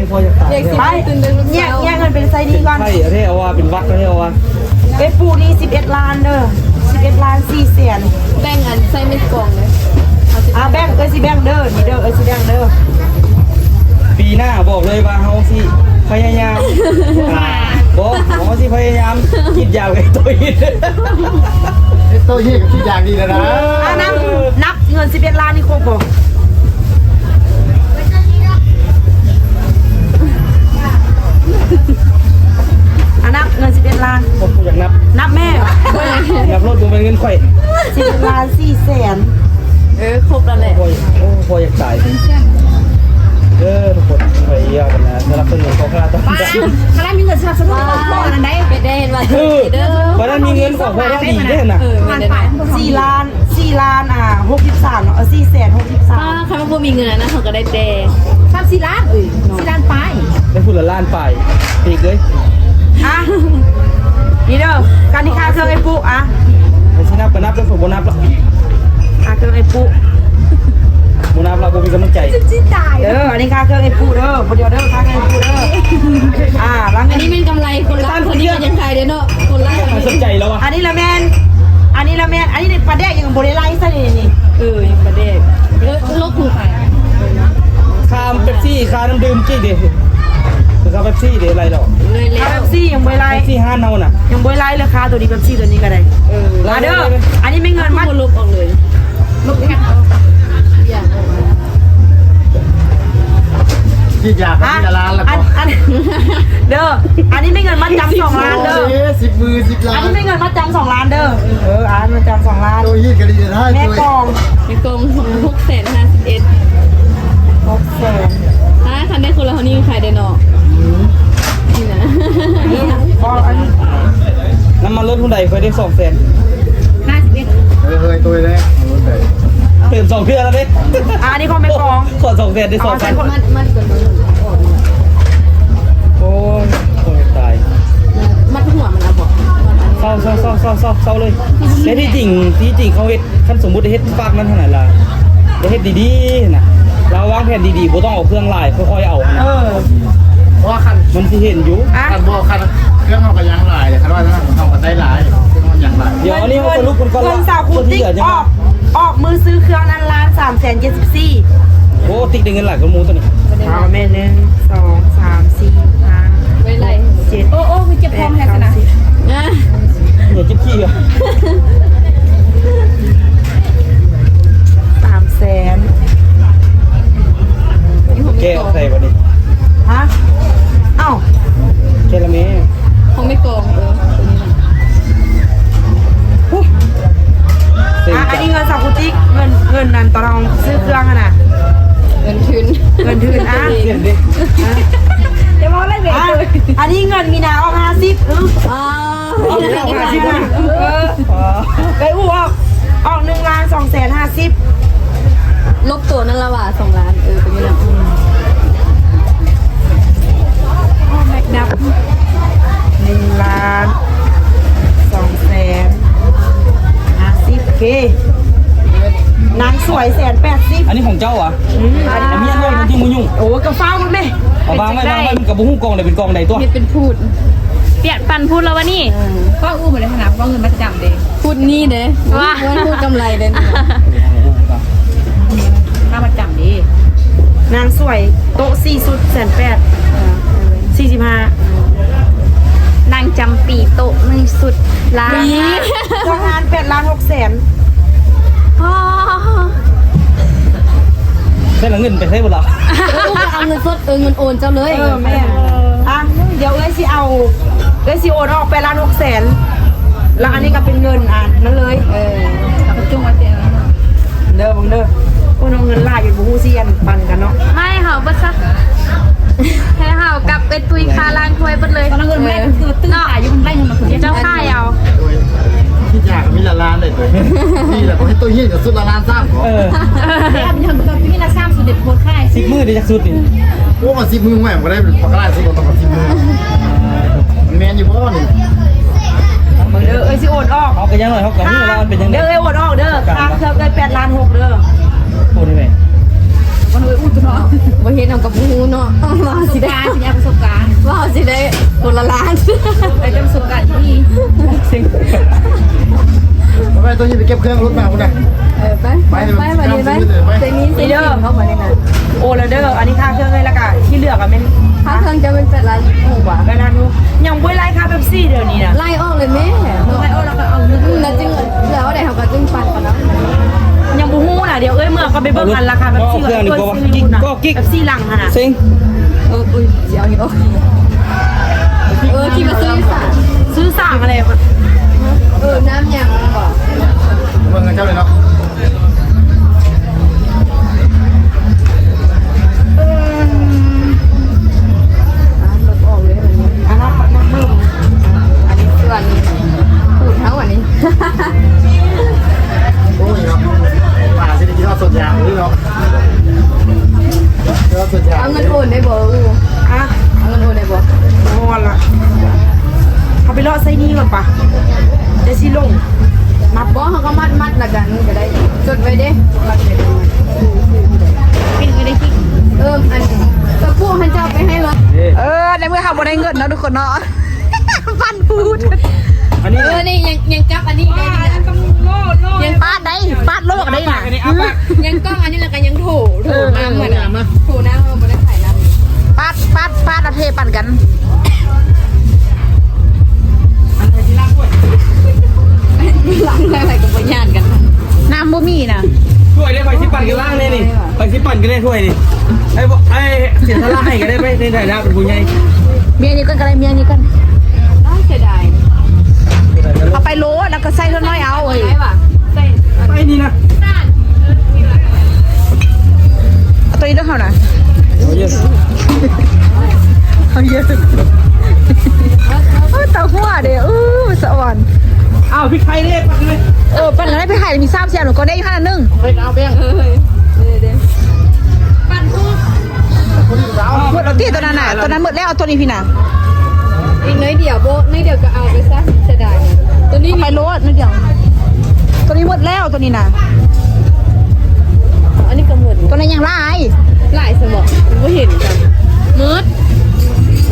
ພໍ່ຢາກຕາຍ ຢາກສິບມື້ ຕື່ນແຕ່ເຊົ້າ ແຍກ ແຍກເງິນເປັນໄຊນີ້ກ່ອນ ໄຂ້ແທ້ວ່າ ເປັນຫວັດແທ້ວ່າ ເອື້ອຍປູນີ້ສິບເອັດລ້ານເດີ ສິບເອັດລ້ານສີ່ແສນ ແບ່ງອັນໃສ່ເມັດກອງເດີ ອ່າ ແບ່ງ ເອື້ອຍຊິແບ່ງເດີ ນີ້ເດີ ເອື້ອຍຊິແບ່ງເດີ ປີໜ້າບອກເລີຍວ່າເຮົາຊິພະຍາຍາມ ບໍ່ ເຮົາຊິພະຍາຍາມກິນຢາໄປໂຕະຫີນ ໂຕະຫີນກໍກິນຢາດີແລ້ວນະ ອ່າ ນັບ ນັບເງິນສິບເອັດລ້ານນີ້ຄົບບໍ່? ອ່ະ ນັບເງິນສິບເອັດລ້ານ ໂອ້ ຢາກນັບ ນັບແມ່ ນັບໂລດ ບໍ່ແມ່ນເງິນຂ້ອຍ ສິບເອັດລ້ານສີ່ແສນ ເອີ ຄົບແລ້ວແຫຼະ ໂອ້ຍ ໂອ້ ພໍ່ຢາກຕາຍ ເອີ ທຸກຄົນ ພະຍາຍາມນະ ສະໜັບສະໜູນຂອງຂ້າພະເຈົ້າ ຂະໜາດມີເງິນສະໜັບສະໜູນຂອງພໍ່ນັ້ນໄດ໋ ເອີ ເດີ ຂະໜາດມີເງິນຂອງພໍ່ທັງດີເດ້ນະ ເອີ ສີ່ລ້ານ ສີ່ລ້ານ ອ່າ ຫົກສິບສາມ ເອີ ສີ່ແສນຫົກສິບສາມ ຖ້າບໍ່ມີເງິນອັນນັ້ນ ເຮົາກໍໄດ້ແຕ່ສາມສີ່ລ້ານ ເອີຍ ສີ່ລ້ານປາຍ ໄດ້ພຸ້ນລະລ້ານປາຍ ອີກເລີຍ ອ່ະ ນີ້ເດີ ການນີ້ຄ່າເຄື່ອງໄອ້ປຸ ອ່ະ ໄປຊິນັບກໍນັບ ແລ້ວຂ້ອຍບໍ່ນັບລະ ຄ່າເຄື່ອງໄອ້ປຸ ບໍ່ນັບລະ ບໍ່ມີກຳລັງໃຈ ເອີ ອັນນີ້ຄ່າເຄື່ອງໄອ້ປຸເດີ ບໍ່ດຽວເດີ ຄ່າເຄື່ອງໄອ້ປຸເດີ ອ່າ ຫຼັງ ອັນນີ້ແມ່ນກຳໄລຄົນລະ ຄົນນີ້ກໍຍັງຂາຍເດ້ເນາະ ຄົນລະ ສົນໃຈແລ້ວວະ ອັນນີ້ລະແມ່ນ ອັນນີ້ລະແມ່ນ ອັນນີ້ປາແດກຍັງບໍ່ໄດ້ໄລ່ໃສ່ນີ້ ເອີ ຍັງປາແດກ ເອີ ໂລກຄືໃຜ ຄ່າເປັບຊີ ຄ່ານ້ຳດື່ມກີ້ເດ ຄ່າເປັບຊີເດ ໄລ່ແລ້ວ ເລີຍແລ້ວ ເປັບຊີຍັງບໍ່ໄດ້ໄລ່ ເປັບຊີຮ້ານເຮົານະ ຍັງບໍ່ໄດ້ໄລ່ເລີຍ ຄ່າໂຕນີ້ ເປັບຊີໂຕນີ້ກໍໄດ້ ເອີ ມາເດີ ອັນນີ້ແມ່ນເງິນມັດ ລົບອອກເລີຍ ລົບແຄັບອອກ ຢ່າ ທີ່ຢາກ ອ່ະ ທີ່ລະລ້ານລະ ອັນ ອັນ ເດີ ອັນນີ້ມີເງິນມັດຈຳສອງລ້ານເດີ ເອີ ສິບມື້ ສິບລ້ານ ອັນນີ້ມີເງິນມັດຈຳສອງລ້ານເດີ ເອີ ອັນມັດຈຳສອງລ້ານ ໂຕຮີດກໍດີເດີ ແມ່ກອງ ແມ່ກອງ ຫົກແສນຫ້າສິບເອັດ ຫົກແສນ ອ່າ ຄັນໄດ້ຄົນລະເທົ່ານີ້ຂາຍໄດ້ເນາະ ອືມ ນີ້ນະ ບໍ່ ອັນ ນ້ຳມັນລົດຮຸ່ນໃດຂ້ອຍໄດ້ສອງແສນ ຫ້າສິບເອັດ ເອີ ເຮີ້ຍ ໂຕຍເດ້ ເຕີມສອງເທື່ອແລ້ວເດ້ ອ່າ ອັນນີ້ຂອງແມ່ກອງ ຂໍສອງແສນໄດ້ສອງພັນ ມັດ ມັດກ່ອນ ມັດອອກ ໂອ້ຍ ໂອ້ຍ ຕາຍ ມັດຫົວມັນເອົາບໍ່ ມັດອັນ ເຊົາ ເຊົາ ເຊົາ ເຊົາ ເຊົາ ເຊົາເລີຍ ແຕ່ທີ່ຈິງ ທີ່ຈິງເຂົາເຮັດ ຄັນສົມມຸດໄດ້ເຮັດຟາກນັ້ນຫັ້ນນະລະ ໄດ້ເຮັດດີໆຫັ້ນນະ ລາວວາງແຜນດີໆ ບໍ່ຕ້ອງເອົາເຄື່ອງຫຼາຍ ຄ່ອຍໆເອົາຫັ້ນນະ ເອີ ເພາະວ່າຄັນ ມັນຊິເຫັນຢູ່ ອ່ະ ຄັນບໍ່ ຄັນເຄື່ອງເຮົາກໍຍັງຫຼາຍ ຄັນວ່າເຮົາກໍໄດ້ຫຼາຍ ເຄື່ອງເຮົາຍັງຫຼາຍ ດຽວອັນນີ້ເຮົາສະຫຼຸບກັນກ່ອນ ເງິນສາວຄູຕິກອອກ ອອກມື້ຊື້ເຄື່ອງນັ້ນລ້ານສາມແສນເຈັດສິບສີ່ ໂອ້ ຕິກໄດ້ເງິນຫຼາຍກວ່າໝູ່ຕົວນີ້ ເອົາແມ່ນ ໜຶ່ງ ສອງ ສາມ ສີ່ ຫ້າ ໄວ້ໄລ່ ຫົກ ເຈັດ ໂອ້ ໂອ້ ຄືເຈັບທ້ອງແທ້ຊັ້ນນະ ແປດ ເກົ້າ ສິບ ອ່າ ເຫື່ອຈິບຂີ້ ສາມແສນ ແກະອອກໃສ່ບັດນີ້ ຮະ ເອົ້າ ແກະລະແມ່ ຂອງແມ່ກອງ ເອີ ຕົວນີ້ນະ ອຸ້ຍ ອ່ະ ອັນນີ້ເງິນສາວຄູຕິກ ເງິນ ເງິນນັ້ນຕອນເຮົາຊື້ເຄື່ອງຫັ້ນນະ ເງິນທຶນ ເງິນທຶນ ອ່ະ ເງິນເດ້ ຢ່າເວົ້າຫຼາຍເວຍ ອ່ະ ອັນນີ້ເງິນມີນາອອກຫ້າສິບ ອື ອໍ ເອົາເງິນອອກຫ້າສິບນະ ເອີ ໄປອູ້ອອກ ອອກໜຶ່ງລ້ານສອງແສນຫ້າສິບ ລົບຕົວນັ້ນລະວ່າສອງລ້ານ ເອີ ເປັນຫຍັງ ອືມ ແມັກດັບ ໜຶ່ງລ້ານສອງແສນຫ້າສິບ ໂອເຄ ນາງສວຍແສນແປດສິບ ອັນນີ້ຂອງເຈົ້າຫວາ? ອືມ ອັນນີ້ ອັນນີ້ອັນນ້ອຍ ມັນຊິບໍ່ຫຍຸ້ງ ໂອ້ຍ ກໍຟ້າວໝົດແມ່ ເອົາວາງໄວ້ ວາງໄວ້ ມັນກໍບໍ່ຮູ້ກອງໃດເປັນກອງໃດຕົວະ ເຮັດເປັນພູດ ປ່ຽນປັນພູດແລ້ວວະນີ້ ເອີ ເວົ້າອູ້ບໍ່ໄດ້ຫັ້ນນະ ເວົ້າເງິນມັດຈຳເດ້ ພຸດນີ້ເດ້ ວ່າ ວັນພຸດກຳໄລເດ້ ຄ່າມັດຈຳເດ້ ນາງສວຍ ໂຕະສີ່ຊຸດ ແສນແປດ ສີ່ສິບຫ້າ ນາງຈຳປີ ໂຕະໜຶ່ງຊຸດ ລ້ານ ມີ ຈ້າງງານ ແປດລ້ານຫົກແສນ ອໍ ໃຊ້ລະເງິນໄປໃຊ້ບໍ່ລະ ເອີ ເອົາເງິນສົດ ເອີ ເງິນໂອນເຈົ້າເລີຍ ເອີ ແມ່ນ ອ່ະ ດຽວເອື້ອຍຊິເອົາ ເອື້ອຍຊິໂອນອອກ ແປດລ້ານຫົກແສນ ແລ້ວອັນນີ້ກໍເປັນເງິນອັນນັ້ນເລີຍ ເອີ ເອົາໄປຈຸ່ມໄວ້ເຕ ເດີ ເບິ່ງເດີ ໂອ້ຍ ເງິນຫຼາຍຢູ່ ບໍ່ຮູ້ຊິອັນປັນກັນເນາະ ໄມ້ເຮົາເບິດຊະ ໃຫ້ເຮົາກັບເອື້ອຍຕຸ້ຍຄ່າລ້າງຖ້ວຍເບິດເລີຍ ຕອນນັ້ນເງິນແມ່ຄືຕື່ນຕາຍຢູ່ ມັນໄລ່ເງິນມາຄື ເຈົ້າຂາຍເອົາ ໂດຍ ລະລ້ານໄດ້ຕົວນີ້ ນີ້ແຫຼະ ເຂົາເຮັດໂຕເຮຍກະຊຸດລະລ້ານຊ້ຳ. ເອີ ແບບນີ້ເຮົາມີແຕ່ປີລະສາມຊຸດເດ ໂພດຂາຍ ສິບມື້ໄດ້ຈັກຊຸດນີ້? ໂອ້ ວ່າສິບມື້ແມ່ນບໍ່ໄດ້ປາກກາລາຍ ສິບ ກະຕ້ອງສິບມື້ ມັນແມ່ນຢູ່ບໍ່ນີ້? ເບິ່ງເດີ ເອີຍຊິໂອນອອກ ເຮົາກະຢ່າງໜ້ອຍເຮົາກະຮູ້ວ່າມັນເປັນຈັ່ງໃດເດີ. ເອີຍໂອນອອກເດີ ຄ່າເຄື່ອງເອີຍແປດລ້ານຫົກເດີ. ໂອນໄດ້ແມ່ ບໍ່ເຫັນເຮົາກະບໍ່ຮູ້ເນາະ ວ່າຊິໄດ້ປະສົບການ ວ່າຊິໄດ້ຄົນລະລ້ານ ໄດ້ປະສົບການທີ່ດີ. ໄປ ໂຕນີ້ໄປເກັບເຄື່ອງລົດມາພຸ້ນນະ. ເອີ ໄປ ໄປ ໄປບາດນີ້ໄປ ໄປ ເດນີ້ ເດນີ້ ໂອນແລ້ວເດີ ອັນນີ້ຄ່າເຄື່ອງເອີຍ ລະກະທີ່ເຫຼືອກະແມ່ນ ຄ່າເຄື່ອງເຈົ້າແມ່ນແປດລ້ານຫົກຫວາ? ແປດລ້ານຫົກ ຍັງບໍ່ໄດ້ໄລ່ຄ່າເປັບຊີເດີນີ້ນະ. ໄລ່ອອກເລີຍແມ່ ໄລ່ອອກລະກະເອົາເງິນ ອືມ ລະຈຶ່ງເຫຼືອເທົ່າໃດເຮົາກະຈຶ່ງປັນເຂົາເນາະ. ຍັງບໍ່ຮູ້ນະ ດຽວເອີຍເມືອກະໄປເບິ່ງອັນລາຄາເປັບຊີ ເປັບຊີຫຼັງຫັ້ນນະ. ເຊັງ ເອີ ອຸ້ຍ ຊິເອົາອີກ ເອີ ທີ່ມາຊື້ສາງ ຊື້ສາງຫັ້ນແຫຼະ. ເອີ ນ້ຳຫຍັງບໍ່ ເບິ່ງເຂົາເຈົ້າເລີຍເນາະ. ອ່າ ລົດອອກເລີຍ ອັນນີ້ ອັນນັ້ນ ອັນນີ້ເພື່ອນຂູດເຮົາ ອັນນີ້. ໂອ້ຍເນາະ ວ່າຊິໄດ້ກິນຮອດສວນຢາງເລີຍເນາະ. ເອົາເງິນໂອນໄດ້ບໍ່? ຮະ ເອົາເງິນໂອນໄດ້ບໍ່? ບໍ່ລະ ເຮົາໄປເລາະໃສ່ນີ້ກ່ອນປະ ຈະຊິລົງ. ມັດບໍ່? ເຮົາກະມັດ ມັດລະກັນກະໄດ້ ຈົດໄວ້ເດ້. ເອີ ອັນ ກະພວກຫັ້ນເຈົ້າໄປໃຫ້ລົດ. ເອີ ໃນເມື່ອເຮົາບໍ່ໄດ້ເງິນເນາະທຸກຄົນເນາະ. ປັ້ນພູດ ອັນນີ້ ເອີ ນີ້ຍັງ ຍັງຈັບອັນນີ້ໄດ້ນີ້ນະ. ຍັງປາດໄດ້ ປາດໂລກໄດ້ນະ. ຍັງກ້ອງອັນນີ້ລະກະຍັງໂຖ ໂຖນ້ຳຫັ້ນນະ ໂຖນ້ຳ ເຮົາບໍ່ໄດ້ຂາຍນ້ຳ. ປາດ ປາດ ປາດ ລະເທປັນກັນ ລ້າງໄດ້ກະບໍ່ຢ້ານກັນ. ນ້ຳບໍ່ມີນະ. ຖ້ວຍເດ້ ຂ້ອຍຊິປັ້ນກັນລ້າງເດ້ນີ້ ຂ້ອຍຊິປັ້ນກັນເດ້ຖ້ວຍນີ້. ໄອ້ ໄອ້ເສຍສະຫຼະໃຫ້ກະໄດ້ໄປ ໃນຖານະເປັນຜູ້ໃຫຍ່. ເມຍນີ້ກ່ອນກະໄດ້ ເມຍນີ້ກ່ອນ. ອ້າວ ເສຍດາຍ ເອົາໄປໂລດ ລະກະໃສ່ເທື່ອໜ້ອຍເອົາ. ເອີຍ ໄປນີ້ນະ ເອົາໂຕນີ້ເດີເຮົານະ. ເອົາເຢີ ເອົາເຢີ ເອົາເຕົ້າຫົວເດ້. ເອີ ສະອອນ. ອ້າວ ພິກໄທເດ້ ປັ້ນເລີຍ. ເອີ ປັ້ນເລີຍ ພິກໄທມີສາມແສນ ກະໄດ້ຢູ່ຫັ້ນອັນໜຶ່ງ. ເອີ ເອີ ເອີ ເອີ ປັ້ນທຸກ ໝົດແລ້ວຕິ ໂຕນັ້ນນະ ໂຕນັ້ນໝົດແລ້ວ ເອົາໂຕນີ້ພີ້ນະ. ອີກໜ້ອຍດຽວ ບໍ່ ໜ້ອຍດຽວກະເອົາໄປຊະ ເສຍດາຍ. ໂຕນີ້ ເອົາໄປໂລດໜ້ອຍດຽວ ໂຕນີ້ໝົດແລ້ວ ໂຕນີ້ນະ. ອັນນີ້ກະໝົດ ໂຕນັ້ນຍັງຫຼາຍ ຫຼາຍຊະບໍ່ ບໍ່ເຫັນກະໝົດ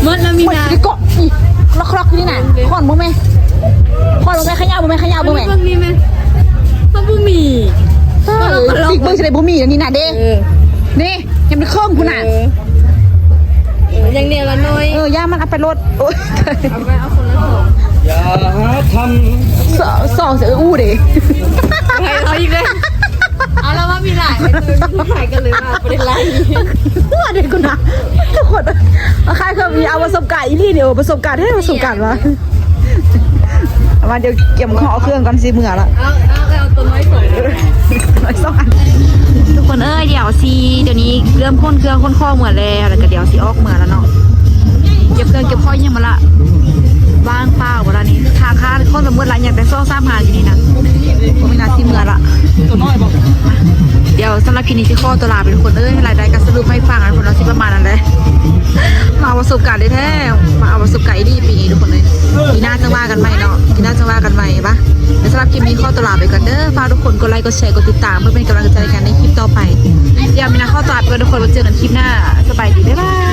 ໝົດລະມີນະ. ເກາະອີກ ລັອກໆຢູ່ນີ້ນະ. ຄ້ອນເບິ່ງແມ ຄ້ອນເບິ່ງແມ ຂະຫຍາບເບິ່ງແມ ຂະຫຍາບເບິ່ງແມ. ເຮົາບໍ່ມີ ເອີ ຕິກເບິ່ງຊິໄດ້ບໍ່ມີອັນນີ້ນະເດ້. ເອີ ນີ້ ຍັງໄດ້ເຄິ່ງພຸ້ນນະ. ເອີ ເອີ ຍັງແນວລະໜ້ອຍ. ເອີ ຢ່າມັນເອົາໄປໂລດ. ໂອ້ຍ ເອົາໄປ ເອົາຄົນລະສອງ. ຢ່າຫາທຳ ສ- ສອງ ເອີ ອູເດ້ ໃຫ້ເຮົາອີກເດ້. ເອົາລະວ່າມີຫຼາຍ ໃຫ້ໂຕມີຫຼາຍກະເລີຍວ່າບໍ່ໄດ້ໄລ່. ວ່າເດ້ກູນະ ທຸກຄົນ ມາຂາຍເຄື່ອງມີ ເອົາປະສົບການອີ່ຫຼີນີ້. ເອີ ປະສົບການແທ້ ປະສົບການວ່າ. ມາ ດຽວກຽມເອົາເຄື່ອງກ່ອນ ຊິເມືອລະ. ເອົາ ເອົາ ເອົາໂຕນ້ອຍສອງ ນ້ອຍສອງອັນ. ທຸກຄົນເອີຍ ດຽວຊິ ດຽວນີ້ເລີ່ມຂົນເຄື່ອງຂົນຂອງເມືອແລ້ວ ລະກະດຽວຊິອອກເມືອລະເນາະ. ເກັບເຄື່ອງເກັບຂອງຫຍັງໝົດລະ ວ່າງເປົ່າໝົດລະນີ້. ທາງຮ້ານຄົນກະໝົດລະ ຍັງແຕ່ສອງສາມຮ້ານຢູ່ນີ້ນະ. ບໍ່ມີລະ ຊິເມືອລະ. ໂຕນ້ອຍບໍ່? ດຽວສຳລັບຄລິບນີ້ຊິຂໍໂຕລາໄປທຸກຄົນເອີຍ. ລາຍໄດ້ກະສະຫຼຸບໃຫ້ຟັງ ອັນພຸ້ນເນາະ ຊິປະມານນັ້ນແຫຼະ. ມາເອົາປະສົບການແທ້ໆ ມາເອົາປະສົບການອີ່ຫຼີປີນີ້ທຸກຄົນເອີຍ. ປີໜ້າຈັ່ງວ່າກັນໃໝ່ເນາະ ປີໜ້າຈັ່ງວ່າກັນໃໝ່ປະ. ແລະ ສຳລັບຄລິບນີ້ຂໍໂຕລາໄປກ່ອນເດີ. ຝາກທຸກຄົນກົດໄລ ກົດແຊ ກົດຕິດຕາມ ເພື່ອເປັນກຳລັງໃຈໃນການເຮັດຄລິບຕໍ່ໄປ. ດຽວມີນາຂໍໂຕລາໄປກ່ອນທຸກຄົນ ໄວ້ເຈີກັນຄລິບໜ້າ. ສະບາຍດີ ບາຍບາຍ.